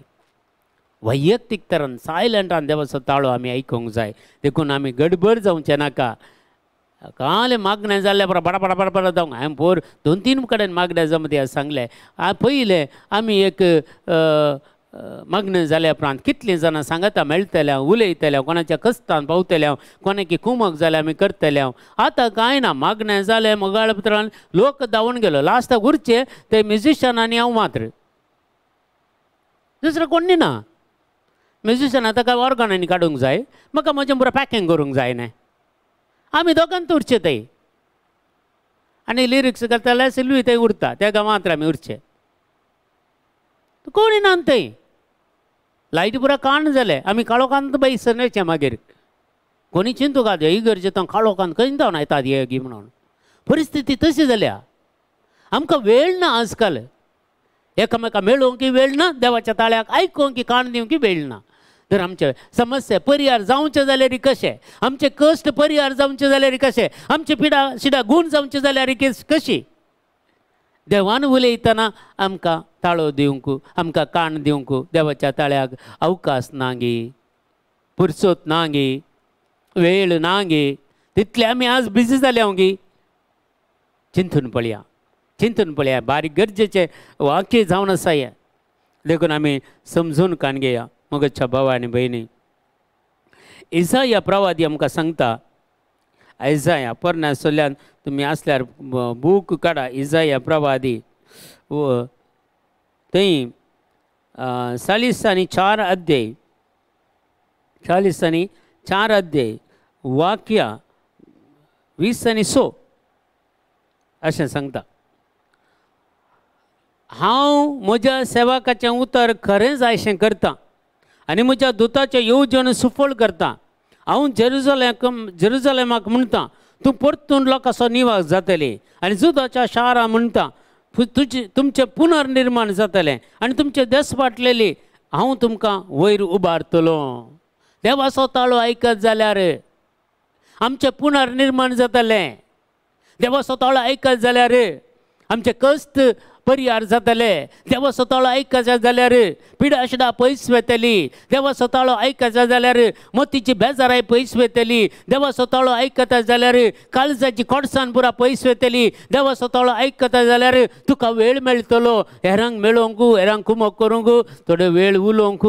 वैयक्तीक तरान सायलंटान देवाचो ताळो आमी आयकूंक जाय. देखून आमी गडबड जावचें नाका. काले मागणें जाल्यार बरा बडा बडा बडा जावंक हांवें पोर 2-3 कडेन मागणें जमती सांगलें. पयलें आमी एक मागणें जाल्या उपरांत कितलीं जाणां सांगता मेळटले, उलयतले, कोणाच्या कश्टान पावतले, कोणाकी कुमक जाल्यार आमी करतले. आतां कांय ना, मागणें जालें मोगाळ पत्रान लोक धांवून गेलो, लास्टाक उरचे ते म्युजिशन आनी हांव मात्र, दुसरें कोण ना. म्युजिशन आतां काय ऑर्गनांनी काडूंक जाय, म्हाका म्हजें पुरो पॅकिंग करूंक जाय न्ही, आमी दोगांत उरचे थंय. आनी लिरिक्स करताले सिल्वी थंय उरता, त्या मात्र आमी उरचे, कोणी ना थंय. लायटी पुरा काण जाले, आमी काळोखांत बैसन वयचें. मागीर कोणी चिंतूंक आतां ही गरजे तो काळोखांत खंय जावन येतात हे म्हणून. परिस्थिती तशी जाल्या, आमकां वेळ ना आजकाल, एकामेका मेळोवंक वेळ ना, देवाच्या ताळ्याक आयकोंक काण दिवंक वेळ ना. तर आमचे समस्या परिहार जावचे जाल्यार कशें, आमचे कश्ट परिहार जावचे जाल्यार कशें, आमचे पिडा शिडा गूण जावचे जाल्यार कशी, देवान उलयतना आमकां ताळो दिवंक, आमकां कान दिवंक देवाच्या ताळ्याक अवकाश ना गे, पुरसोत ना गे, वेळ ना गे. तितले आमी आज बिजी जाल्या गे. चिंतून पळया, चिंतून पळया, बारीक गरजेचें वाक्य जावन आसा हें. देखून आमी समजून कान घेया मगच्या भावा आनी भयणी. इजाया प्रवादी आमकां सांगता, इजाया पोरण्या सोल्यान तुमी आसल्यार बूक काडा, इजाया प्रवादी थंय 44 अध्याय, 44 अध्याय वाक्या 20 आनी 6 अशें सांगता. हांव म्हज्या सेवकाचें उतर खरें जायशें करतां आनी म्हज्या दुताचें येवजण सुफळ करतां. हांव जेरुजलेमाक म्हणटा, तूं परतून लोकांचो निवास जातली, आनी जुदाच्या शारां म्हणटा तुजे तुमचें पुनर्निर्माण जातलें आनी तुमचे देस वाटलेली हांव तुमकां वयर उबारतलो. देवाचो ताळो आयकत जाल्यार आमचें पुनर्निर्माण जातलें. देवाचो ताळो आयकत जाल्यार आमचें कश्ट परिहार जातले. देवाचो ताळो आयकत जाल्यार पिडा पयस वतली. देवाचो ताळो आयकत जाल्यार मोतीची बेजाराय पयस वतली. देवाचो ताळो आयकत जाल्यार काळजाची कोडसाण पुरा पयस वतली. देवाचो ताळो आयकत जाल्यार तुका वेळ मेळटलो हेरांक मेळोवंक, हेरांक कुमक करूंक, थोडो वेळ उलोवंक.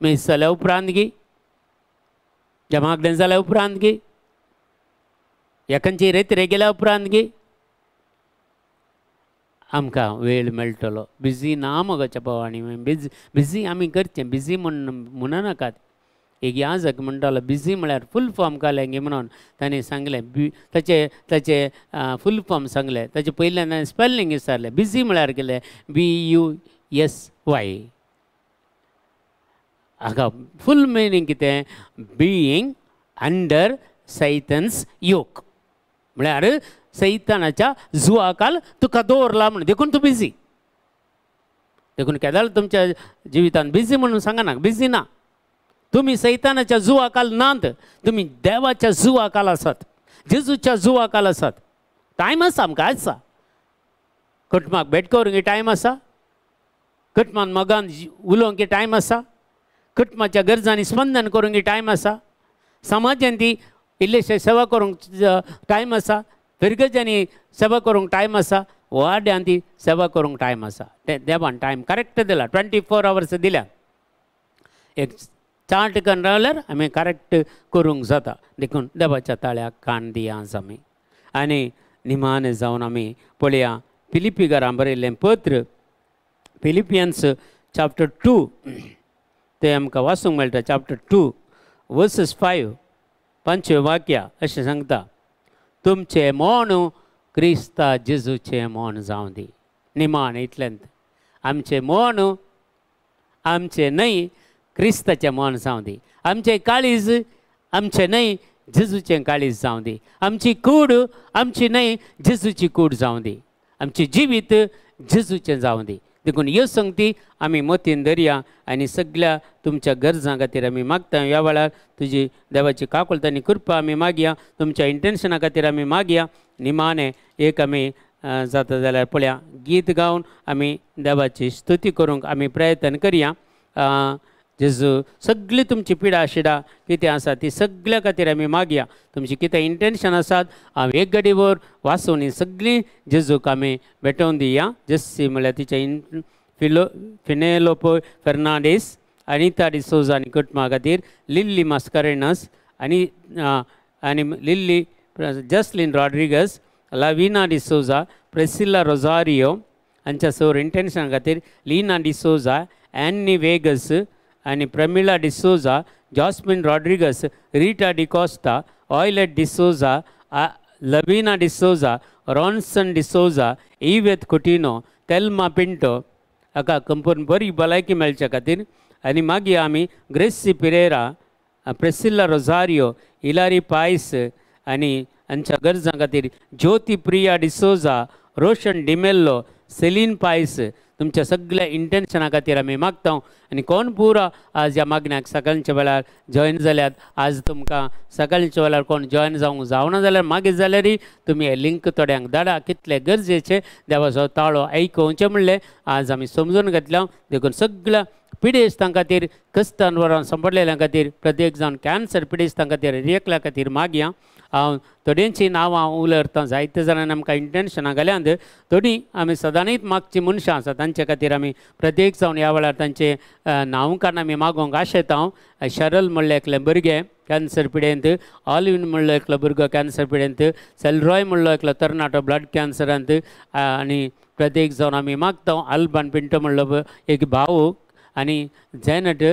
मीस जाल्या उपरांत गी, जमागडें जाल्या उपरांत गी, एकांची रेतरे गेल्या उपरांत गी आमकां वेळ मेळटलो. बिजी ना मगोच्या भावांनी, बिजी बिजी आमी करचें, बिजी म्हण म्हणनाकात. एक याजक म्हणटालो बिजी म्हळ्यार फूल फॉर्म काडलें गे म्हणून ताणें सांगलें, ताचें ताचें फूल फॉर्म सांगलें, ताचें पयल्यान ताणें स्पेलिंग विचारलें. बिजी म्हळ्यार कितें? BUSY. हाका फूल मिनींग कितें? बिईंग अंडर सैतन्स योक, म्हळ्यार सैतानाच्या जुवाकाल तुका दवरला म्हणून, देखून तूं बिजी. देखून केदाळ तुमच्या जिवितांत बिजी म्हणून सांगना, बिजी ना. तुमी सैतानाच्या जुवाकाल नात, तुमी देवाच्या जुवाकाल आसात, जेजूच्या जुवाकाल आसात. टायम आसा आमकां, आसा कुटुंबाक भेट करूंक टायम आसा, कुटुंबान मोगान उलोवंक टायम आसा, कुटुंबाच्या गरजांनी स्पंदन करूंक टायम आसा, समाजान ती इल्लेशे सेवा करूंक टायम आसा, फिरगजांनी सेवा करूंक टायम आसा, वाड्यान ती सेवा करूंक टायम आसा. ते देवान टायम करेक्ट दिला, 24 आवर्स दिल्या. एक चार्ट करून रावल्यार आमी करेक्ट करूंक जाता. देखून देवाच्या ताळ्याक कान दिया आमी. आनी निमाणें जावन आमी पळया फिलिपी घरां बरयल्लें पत्र, फिलिपियन्स चॅप्टर 2, तें आमकां वाचूंक मेळटा. चॅप्टर 2 वर्सस 5, 5वें वाक्य अशें सांगता, तुमचें मन क्रिस्ता जेजूचें मन जावं दी. निमाण इतलेंत आमचें मन आमचें न्हय, क्रिस्ताचें मन जावं दी. आमचें काळीज आमचें न्हय, जेजूचें काळीज जावं दी. आमची कूड आमची न्हय, जेजूची कूड जावं दी. आमचें जिवीत जेजूचें जावं दी. देखून ह्यो संगती आमी मतीन धरया आनी सगळ्या तुमच्या गरजां खातीर आमी मागता. ह्या वेळार तुजी देवाची काकुळट आनी कृपा आमी मागया, तुमच्या इंटेन्शना खातीर आमी मागया. निमाणें एक आमी जाता जाल्यार पळया गीत गावन आमी देवाची स्तुती करूंक आमी प्रयत्न करया. जेजू सगळी तुमची पिडा शिडा कितें आसा ती सगळ्या खातीर आमी मागया. तुमची कितें इंटेन्शन आसात हांव एक गडीवर वाचून ही सगळीं जेजूक आमी भेटोवन दिया. जेस्सी म्हळ्यार तिच्या फिनेलोपो फेर्नांडीस, अनिता डिसोजा आनी कुटुंबा खातीर, लिल्ली मास्करेनस आनी आनी लिल्ली जसलीन रॉड्रिगस, लाविना डिसोजा, प्रेसिल्ला रोजारियो हांच्या सोर इंटेन्शना खातीर, लीना डिसोजा, एन्नी वेगस आनी प्रमिला डिसोजा, जॉस्मिन रॉड्रिगस, रिटा डिकॉस्टा, ऑयलेट डिसोजा, लवीना डिसोजा, रॉन्सन डिसोजा, इवेत कुटिनो, तेल्मा पिंटो हाका कंपून बरी भलायकी मेळच्या खातीर. आनी मागीर आमी ग्रेसी पिरेरा, प्रेसिल्ला रोजारियो, इलारी पायस आनी हांच्या गरजां खातीर, ज्योती प्रिया डिसोजा, रोशन डिमेल्लो, सेलीन पायस, तुमच्या सगळ्या इंटेन्शना खातीर आमी मागता आनी कोण पुरो आज ह्या मागण्याक सकाळच्या वेळार जॉयन जाल्यात. आज तुमकां सकाळच्या वेळार कोण जॉयन जावंक जावना जाल्यार मागीर जाल्यारय तुमी हे लिंक थोड्यांक धाडा. कितले गरजेचे देवाचो ताळो आयकोवचें म्हणलें आज आमी समजून घेतल्या. देखून सगळ्या पिडेस्तां खातीर, क्रिस्तान वरान सांपडलेल्या खातीर, प्रत्येक जावन कॅन्सर पिडेस्तां खातीर, एकल्या खातीर मागया. हांव थोड्यांची नांवां उलयता, जायते जाणांनी आमकां इंटेन्शनां घाल्यांत. थोडीं आमी सदांच मागची मनशां आसा तांचे खातीर आमी प्रत्येक जावन ह्या वेळार तांचे नांव काडून आमी मागोवंक आशेता. हांव शरल म्हणलें एकलें भुरगें कॅन्सर पिडेंत, ऑलिव्हन म्हणलो एकलो भुरगो कॅन्सर पिडेंत, सेलरॉय म्हणलो एकलो तरणाटो ब्लड कॅन्सरांत. आनी प्रत्येक जावन आमी मागता अल्बान पिंटो म्हणलो एक भाव आनी जॅनट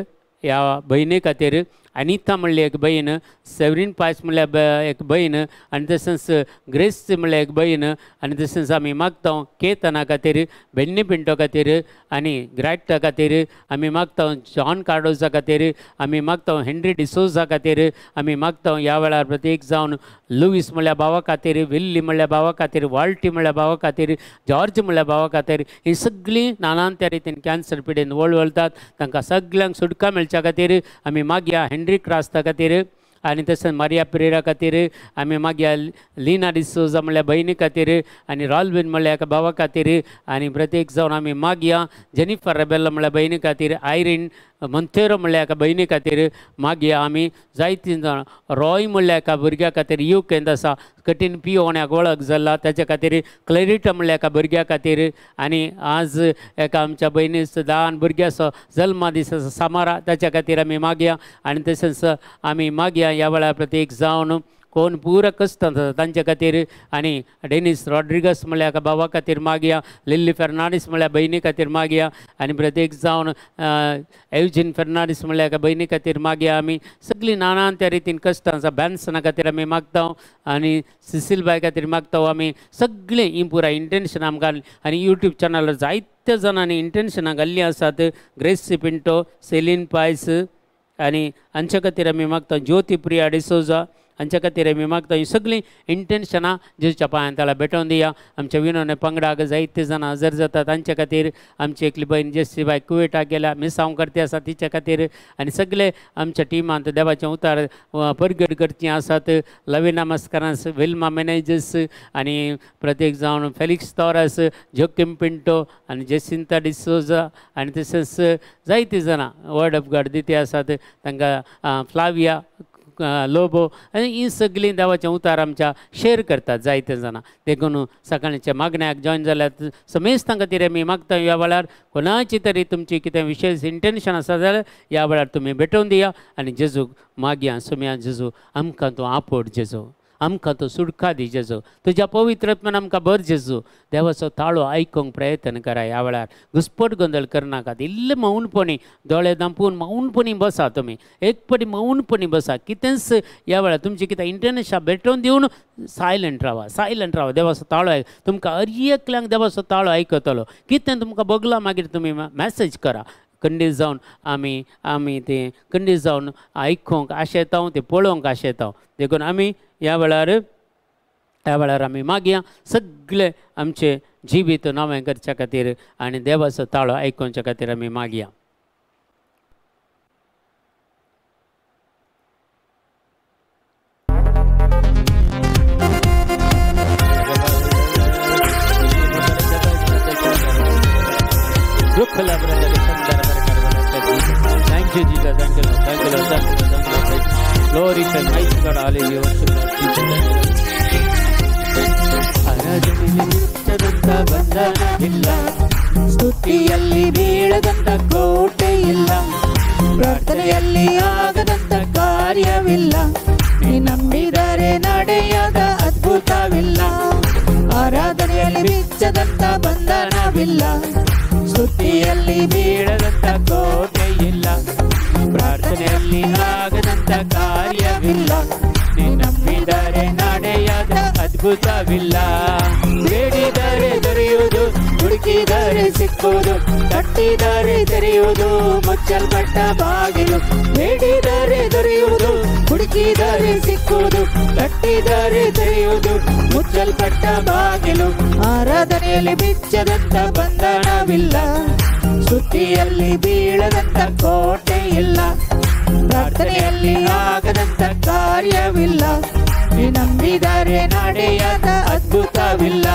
ह्या भयणी खातीर, अनिता म्हणली एक भयण, सेवरीन पायस म्हणल्यार एक भयण आनी तशेंच ग्रेस म्हणल्यार एक भयण. आनी तशेंच आमी मागता केतना खातीर, बेन्नी पिंटो खातीर आनी ग्रायटा खातीर आमी मागता, जॉन कार्डोजा खातीर आमी मागता, हेनरी डिसोजा खातीर आमी मागता. ह्या वेळार प्रत्येक जावन लुवीस म्हणल्यार भावा खातीर, विल्ली म्हणल्यार भावा खातीर, वाल्टी म्हणल्यार भावा खातीर, जॉर्ज म्हणल्यार भावा खातीर, ही सगळीं नानान त्या रितीन कॅन्सर पिडेन वळवळतात तांकां सगळ्यांक सुटका मेळच्या खातीर आमी मागया. हेनरी क्रास्ता खातीर आनी तशेंच मारिया पिरेरा खातीर आमी मागया, लिना डिसोजा म्हणल्यार भयणी खातीर आनी रॉलवीन म्हणल्यार एका भावा खातीर. आनी प्रत्येक जावन आमी मागया जेनिफर रेबेलो म्हणल्यार भयणी खातीर, आयरीन मंतेरो म्हणल्यार एका भयणी खातीर मागया. आमी जायतीं जाणां रॉय म्हणल्यार एका भुरग्या खातीर युकेंत आसा, कठीण पियोवण्याक वळख जाला ताच्या खातीर, क्लॅरिटा म्हणल्यार एका भुरग्या खातीर. आनी आज एका आमच्या भयणीचो ल्हान भुरग्याचो जल्मा दीस आसा सामारा, ताच्या खातीर आमी मागया. आनी तशेंच आमी मागया ह्या वेळार प्रत्येक जावन कोण पुरो कश्ट आसा तांचे खातीर. आनी डेनिस रॉड्रिगस म्हणल्यार एका भावा खातीर मागया, लिल्ली फेर्नांडीस म्हणल्यार भयणी खातीर मागया. आनी प्रत्येक जावन एवजीन फेर्नांडीस म्हणल्यार एका भयणी खातीर मागया. आमी सगळीं नानान त्या रितीन कश्टां आसा बॅन्सना खातीर आमी मागता आनी सिसील बाय खातीर मागता. आमी सगळीं ही पुराय इंटेन्शन आमकां आनी यूट्यूब चॅनलार जायत्या जाणांनी इंटेन्शनां घाल्लीं आसात. ग्रेसी पिंटो, सेलीन पायस आनी हांचे खातीर आमी मागता, ज्योती प्रिया डिसोजा हांच्या खातीर आमी मागता. ही सगळीं इंटेन्शनां जेजूच्या पांयान ताळा भेटोवन दिया. आमच्या विनोने पंगडाक जायते जाणां हजर जातात तांचे खातीर, आमची एकली भयण जेसी बाय कुवेटाक गेल्या मिसांव करती आसा तिच्या खातीर, आनी सगळे आमच्या टिमांत देवाचें उतार परगट करचीं आसात. लविना मस्करांस, विल्मा मेनेजस आनी प्रत्येक जावन फेलिक्स तॉरस, जोकीम पिंटो आनी जेसिंता डिसोजा आनी तशेंच जायतीं जाणां वर्ड ऑफ गॉड दिती आसात तांकां फ्लाविया लोबो आनी ही सगळीं देवाचें उतार आमच्या शेर करतात जायते जाणां. देखून सकाळच्या मागण्याक जॉयन जाल्यार समेस्तां खातीर आमी मागता ह्या वेळार कोणाची तरी तुमची कितें विशेश इंटेन्शन आसा जाल्यार ह्या वेळार तुमी भेटोवन दिया आनी जेजूक मागया. सोम्या जेजू आमकां तूं आपोड जेजू, आमकां तूं सुटका दी जेजू, तुज्या पवित्र आत्म्यान आमकां भर जेजू. देवाचो ताळो आयकूंक प्रयत्न करा. ह्या वेळार घुसपट गोंदळ करनाकात, इल्ले मौनपणी दोळे दांपून मौनपणी बसा, तुमी एक पटी मौनपणी बसा. कितेंच ह्या वेळार तुमची कितें इंटरनेशा भेटोवन दिवन सायलंट रावा, सायलंट रावा. देवाचो ताळो आयक, तुमकां हर एकल्यांक देवाचो ताळो आयकतलो. कितें तुमकां बगलां मागीर तुमी मॅसेज करा. खंडीत जावन आमी आमी तें खंडीत जावन आयकूंक आशेता, तें पळोवंक आशेता. देखून आमी ह्या वेळार आमी मागया सगळे आमचे जिवीत नवें करच्या खातीर आनी देवाचो ताळो आयकुच्या खातीर आमी मागया. Thank you, Jesus. Thank you, Lord. Thank you, Lord. Thank you, Lord. Thank you, Lord. Glory to mighty God. Hallelujah. Worship Lord Jesus. ಆರಾಧನೆಯಲ್ಲಿ ಬಂಧನವಿಲ್ಲ, ಸ್ತುತಿಯಲ್ಲಿ ಬೀಳದಂತ ಕೋಟೆ ಇಲ್ಲ, ಪ್ರಾರ್ಥನೆಯಲ್ಲಿ ಆಗದಂತ ಕಾರ್ಯವಿಲ್ಲ, ನೀ ನಂಬಿದರೆ ನಡೆಯದ ಅದ್ಭುತವಿಲ್ಲ, ಆರಾಧನೆಯಲ್ಲಿ ಬಿಚ್ಚದಂತ ಬಂಧನವಿಲ್ಲ, ಸ್ತುತಿಯಲ್ಲಿ ಬೀಳದಂತ ಕೋಟೆ ಇಲ್ಲ, ಪ್ರಾರ್ಥನೆಯಲ್ಲಿ ಆಗದಂತ ಕಾರ್ಯವಿಲ್ಲ, ನೀ ನಂಬಿದರೆ ನಡೆಯದ ಅದ್ಭುತವಿಲ್ಲ. ಬೇಡಿದರೆ ದೊರೆಯುವುದು, ಹುಡುಕಿದರೆ ಹುಡುಕಿದರೆ ಸಿಕ್ಕುವುದು, ತಟ್ಟಿದರೆ ತೆರೆಯುವುದು, ಮುಚ್ಚಲ್ಪಟ್ಟ ಬಾಗಿಲು. ಬೇಡಿದರೆ ದೊರೆಯುವುದು, ಹುಡುಕಿದರೆ ಸಿಕ್ಕುವುದು, ತಟ್ಟಿದರೆ ತೆರೆಯುವುದು, ಮುಚ್ಚಲ್ಪಟ್ಟ ಬಾಗಿಲು. ಆರಾಧನೆಯಲ್ಲಿ ಬಿಚ್ಚದಂತ ಬಂಧನವಿಲ್ಲ, ಸುದ್ದಿಯಲ್ಲಿ ಬೀಳದಂತ ಕೋಟೆ ಇಲ್ಲ, ಪ್ರಾರ್ಥನೆಯಲ್ಲಿ ಆಗದಂತ ಕಾರ್ಯವಿಲ್ಲ, ನೀ ನಂಬಿದರೆ ನಡೆಯದ ಅದ್ಭುತವಿಲ್ಲ.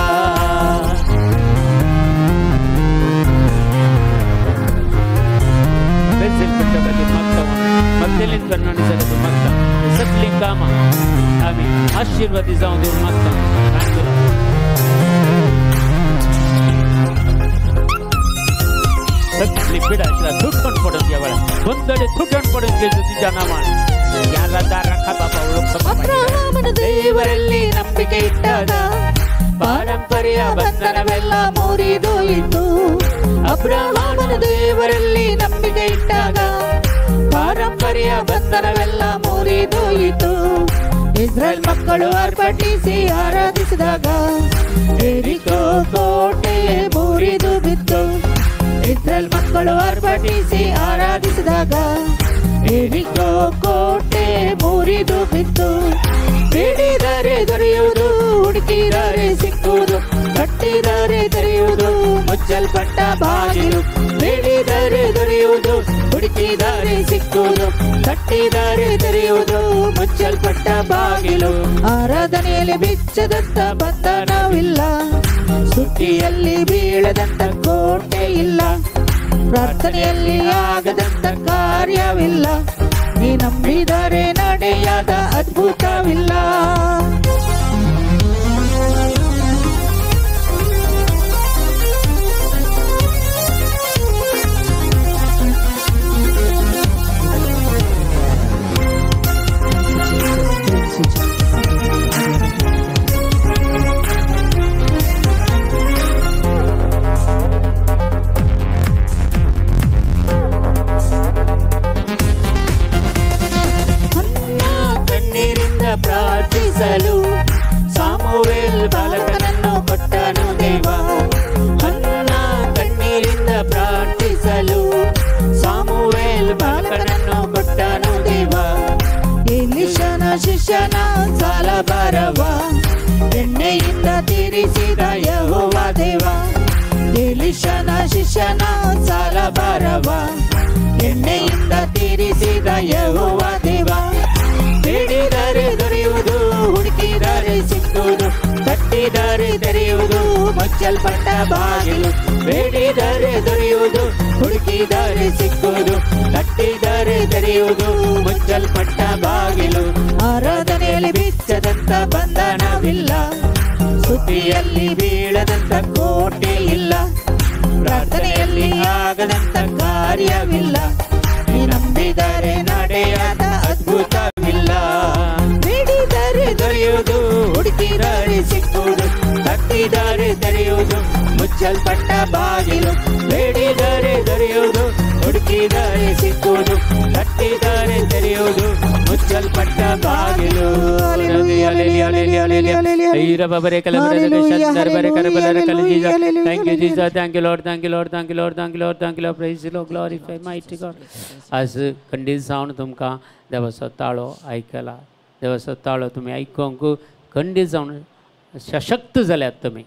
सगळीं कामां आमी आशिर्वादी जावन दिवन मागता. सगळी पिडा तुटण पडून ह्या वेळार बंदडे तुटण पडून जेजू तुज्या नामान. ಅಬ್ರಹಾಮನು ದೇವರಲ್ಲಿ ನಂಬಿಕೆ ಇಟ್ಟಾಗ ಪಾರಂಪರ್ಯ ಬಂಧನವೆಲ್ಲ ಮುರಿದೋಯಿತು. ಅಬ್ರಹಾಮನು ದೇವರಲ್ಲಿ ನಂಬಿಕೆ ಇಟ್ಟಾಗ ಪಾರಂಪರ್ಯ ಬಂಧನವೆಲ್ಲ ಮುರಿದೋಯಿತು. ಇಸ್ರೇಲ್ ಮಕ್ಕಳು ಆರ್ಭಟಿಸಿ ಆರಾಧಿಸಿದಾಗ ಯೆರಿಕೋ ಕೋಟೆ ಮುರಿದು ಬಿತ್ತು. ಇಸ್ರೇಲ್ ಮಕ್ಕಳು ಆರ್ಭಟಿಸಿ ಆರಾಧಿಸಿದಾಗ ಯೆರಿಕೋ ಕೋಟೆ ಮುರಿದು ಬಿತ್ತು. ಬೇಡಿದರೆ ದೊರೆಯುವುದು, ಹುಡುಕಿದರೆ ಸಿಕ್ಕುವುದು, ಕಟ್ಟಿದರೆ ತೆರೆಯುವುದು, ಮುಚ್ಚಲ್ಪಟ್ಟ ಬಾಗಿಲು. ಬೇಡಿದರೆ ದೊರೆಯುವುದು, ಹುಡುಕಿದರೆ ಸಿಕ್ಕುವುದು, ತಟ್ಟಿದರೆ ತೆರೆಯುವುದು, ಮುಚ್ಚಲ್ಪಟ್ಟ ಬಾಗಿಲು. ಆರಾಧನೆಯಲ್ಲಿ ಬಿಚ್ಚದಂತ ಬಂಧನವಿಲ್ಲ, ಸುದ್ದಿಯಲ್ಲಿ ಬೀಳದಂತ ಕೋಟೆ ಇಲ್ಲ, ಪ್ರಾರ್ಥನೆಯಲ್ಲಿ ಆಗದಂತ ಕಾರ್ಯವಿಲ್ಲ, ನೀ ನಂಬಿದರೆ ನಡೆಯದ ಅದ್ಭುತವಿಲ್ಲ. ಪ್ರಾರ್ಥಿಸಲು ಸಾಮುವೇಲ್ ಬಾಲಕನನ್ನು ಕೊಟ್ಟನು ದೇವ. ಹನ್ನ ಕಣ್ಣೀರಿಂದ ಪ್ರಾರ್ಥಿಸಲು ಸಾಮುವೇಲ್ ಬಾಲಕನನ್ನು ಕೊಟ್ಟನು ದೇವ. ಎಲೀಷನ ಶಿಷ್ಯನ ಸಾಲಭಾರವ ಎಣ್ಣೆಯಿಂದ ತೀರಿಸಿದ ಯೆಹೋವ ದೇವ. ಎಲೀಷನ ಶಿಷ್ಯನ ಸಾಲಭಾರವ ಎಣ್ಣೆಯಿಂದ ತೀರಿಸಿದ ಯೆಹೋವ ದೇವ. ಬೇಡಿದರೆ ದೊರೆಯುವುದು, ಹುಡುಕಿದರೆ ಸಿಕ್ಕುವುದು, ತಟ್ಟಿದರೆ ತೆರೆಯುವುದು, ಮುಚ್ಚಲ್ಪಟ್ಟ ಬಾಗಿಲು. ಬೇಡಿದರೆ ದೊರೆಯುವುದು, ಹುಡುಕಿದರೆ ಸಿಕ್ಕುವುದು, ತಟ್ಟಿದರೆ ತೆರೆಯುವುದು, ಮುಚ್ಚಲ್ಪಟ್ಟ ಬಾಗಿಲು. ಆರಾಧನೆಯಲ್ಲಿ ಬಿಚ್ಚದಂತ ಬಂಧನವಿಲ್ಲ, ಸುದ್ದಿಯಲ್ಲಿ ಬೀಳದಂತ ಕೋಟೆ ಇಲ್ಲ, ಪ್ರಾರ್ಥನೆಯಲ್ಲಿ ಆಗದಂತ ಕಾರ್ಯವಿಲ್ಲ, ನೀ ನಂಬಿದರೆ ನಡೆಯದ ಅದ್ಭುತವಿಲ್ಲ. ಬೇಡಿದರೆ ದೊರೆಯುವುದು, ಹುಡುಕಿದರೆ ಸಿಕ್ಕುವುದು, ತಟ್ಟಿದರೆ ತೆರೆಯುವುದು, ಮುಚ್ಚಲ್ಪಟ್ಟ ಬಾಗಿಲು. ಬೇಡಿದರೆ ದೊರೆಯುವುದು, ಹುಡುಕಿದರೆ ಸಿಕ್ಕುವುದು, ತಟ್ಟಿದರೆ ತೆರೆಯುವುದು, ಮುಚ್ಚಲ್ಪಟ್ಟ ಬಾಗಿಲು. Thank you, Jesus. Thank you, Lord. Thank you, Lord. Thank you, Lord. Thank you, Lord. Thank you, Lord. Praise the Lord. Glorify mighty God. आज खंडीत जावन तुमकां देवाचो ताळो आयकला. देवाचो ताळो तुमी आयकूंक खंडीत जावन सशक्त जाल्यात तुमी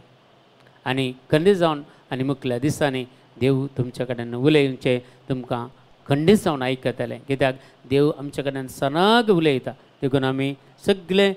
आनी खंडीत जावन आनी मुखल्या दिसांनी देव तुमच्या कडेन उलयचें तुमकां खंडीत जावन आयकतलें. कित्याक देव आमच्या कडेन सनाग उलयता. देखून आमी सगळे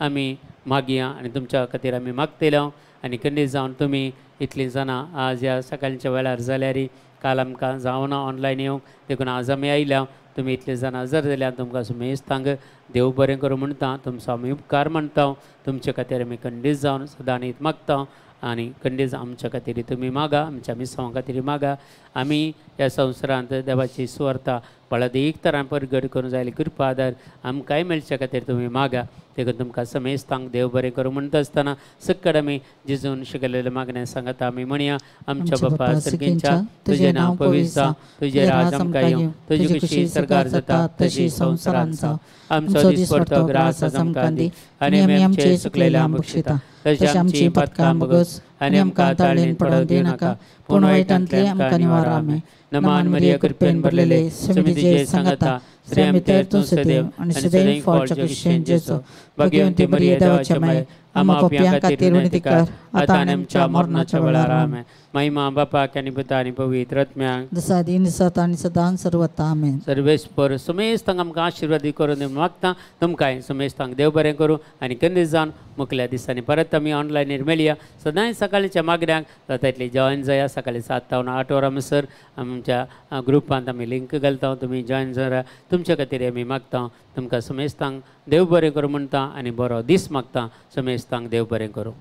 आमी मागया आनी तुमच्या खातीर आमी मागतले. आनी खंडीत जावन तुमी इतलीं जाणां आज ह्या सकाळच्या वेळार जाल्यार काल आमकां जावना ऑनलायन येवंक, देखून आज आमी आयल्या. तुमी इतलीं जाणां हजर जाल्यार तुमकां सुमेस्तांक देव बरें करूं म्हणटा. तुमचो आमी उपकार मानता. तुमचे खातीर आमी खंडीत जावन सदांच मागता आनी खंडीत आमच्या खातीर तुमी मागा, आमच्या मिसांवा खातीर मागा. आमी ह्या संवसारांत देवाची सुवार्ता बळादीक तरान परगट करूंक जाय कृपा आदार आमकांय मेळच्या खातीर तुमी मागा. देखून तुमकां समेस्तांक देव बरें करूं म्हणटा आसतना सकट आमी जेजून शिकयलेलें मागणें सांगता. आमी म्हणया, आमच्या बापा सर्गींच्या, तुजें नांव पवित्र जावं, तुजें राज आमकां येवं, तुजी खुशी सरकार जाता तशी संवसारांत जावं. आमचो दिसपडतो ग्रास आज आमकां दी आनी आमी आमचे चुकलेले आमकां बक्षिता, तशें आमची पातकां भोगस आनी आमकां ताळणेन पडोवंक दिवनाका, पूण वायटांतले आमकां निवार. आमेन. नमान मरिया, कृपेन भरलेले, स्वामी तुजे सांगाता, स्त्रियां भितर तूं सदैव आनी सदैव फळच्या क्रिश्चन जेजू. भाग्यवंती मरिया, देवाच्या माये, आम्हा पापयां खातीर विनंती कर, आतां आनी आमच्या मरणाच्या वेळार. आमेन. महिमा बापाक आनी पुता आनी पवित्र आत्म्याक, जसा दिन दिसत आनी सदां सर्वता. आमेन. सर्वेस्पर समेस्तांक आमकां आशिर्वाद करून मागता. तुमकांय समेस्तांक देव बरें करूं आनी केन्ना जावन मुखल्या दिसांनी परत आमी ऑनलायनीर मेळया. सदांय सकाळच्या मागण्यांक जाता इतली जॉयन जाया. सकाळी 7 ते 8 वरां म्हणसर आमच्या ग्रुपांत आमी लिंक घालता, तुमी जॉयन जाया. तुमच्या खातीर आमी मागता. तुमकां समेस्तांक देव बरें करूं म्हणटा आनी बरो दीस मागता. समेस्तांक देव बरें करूं.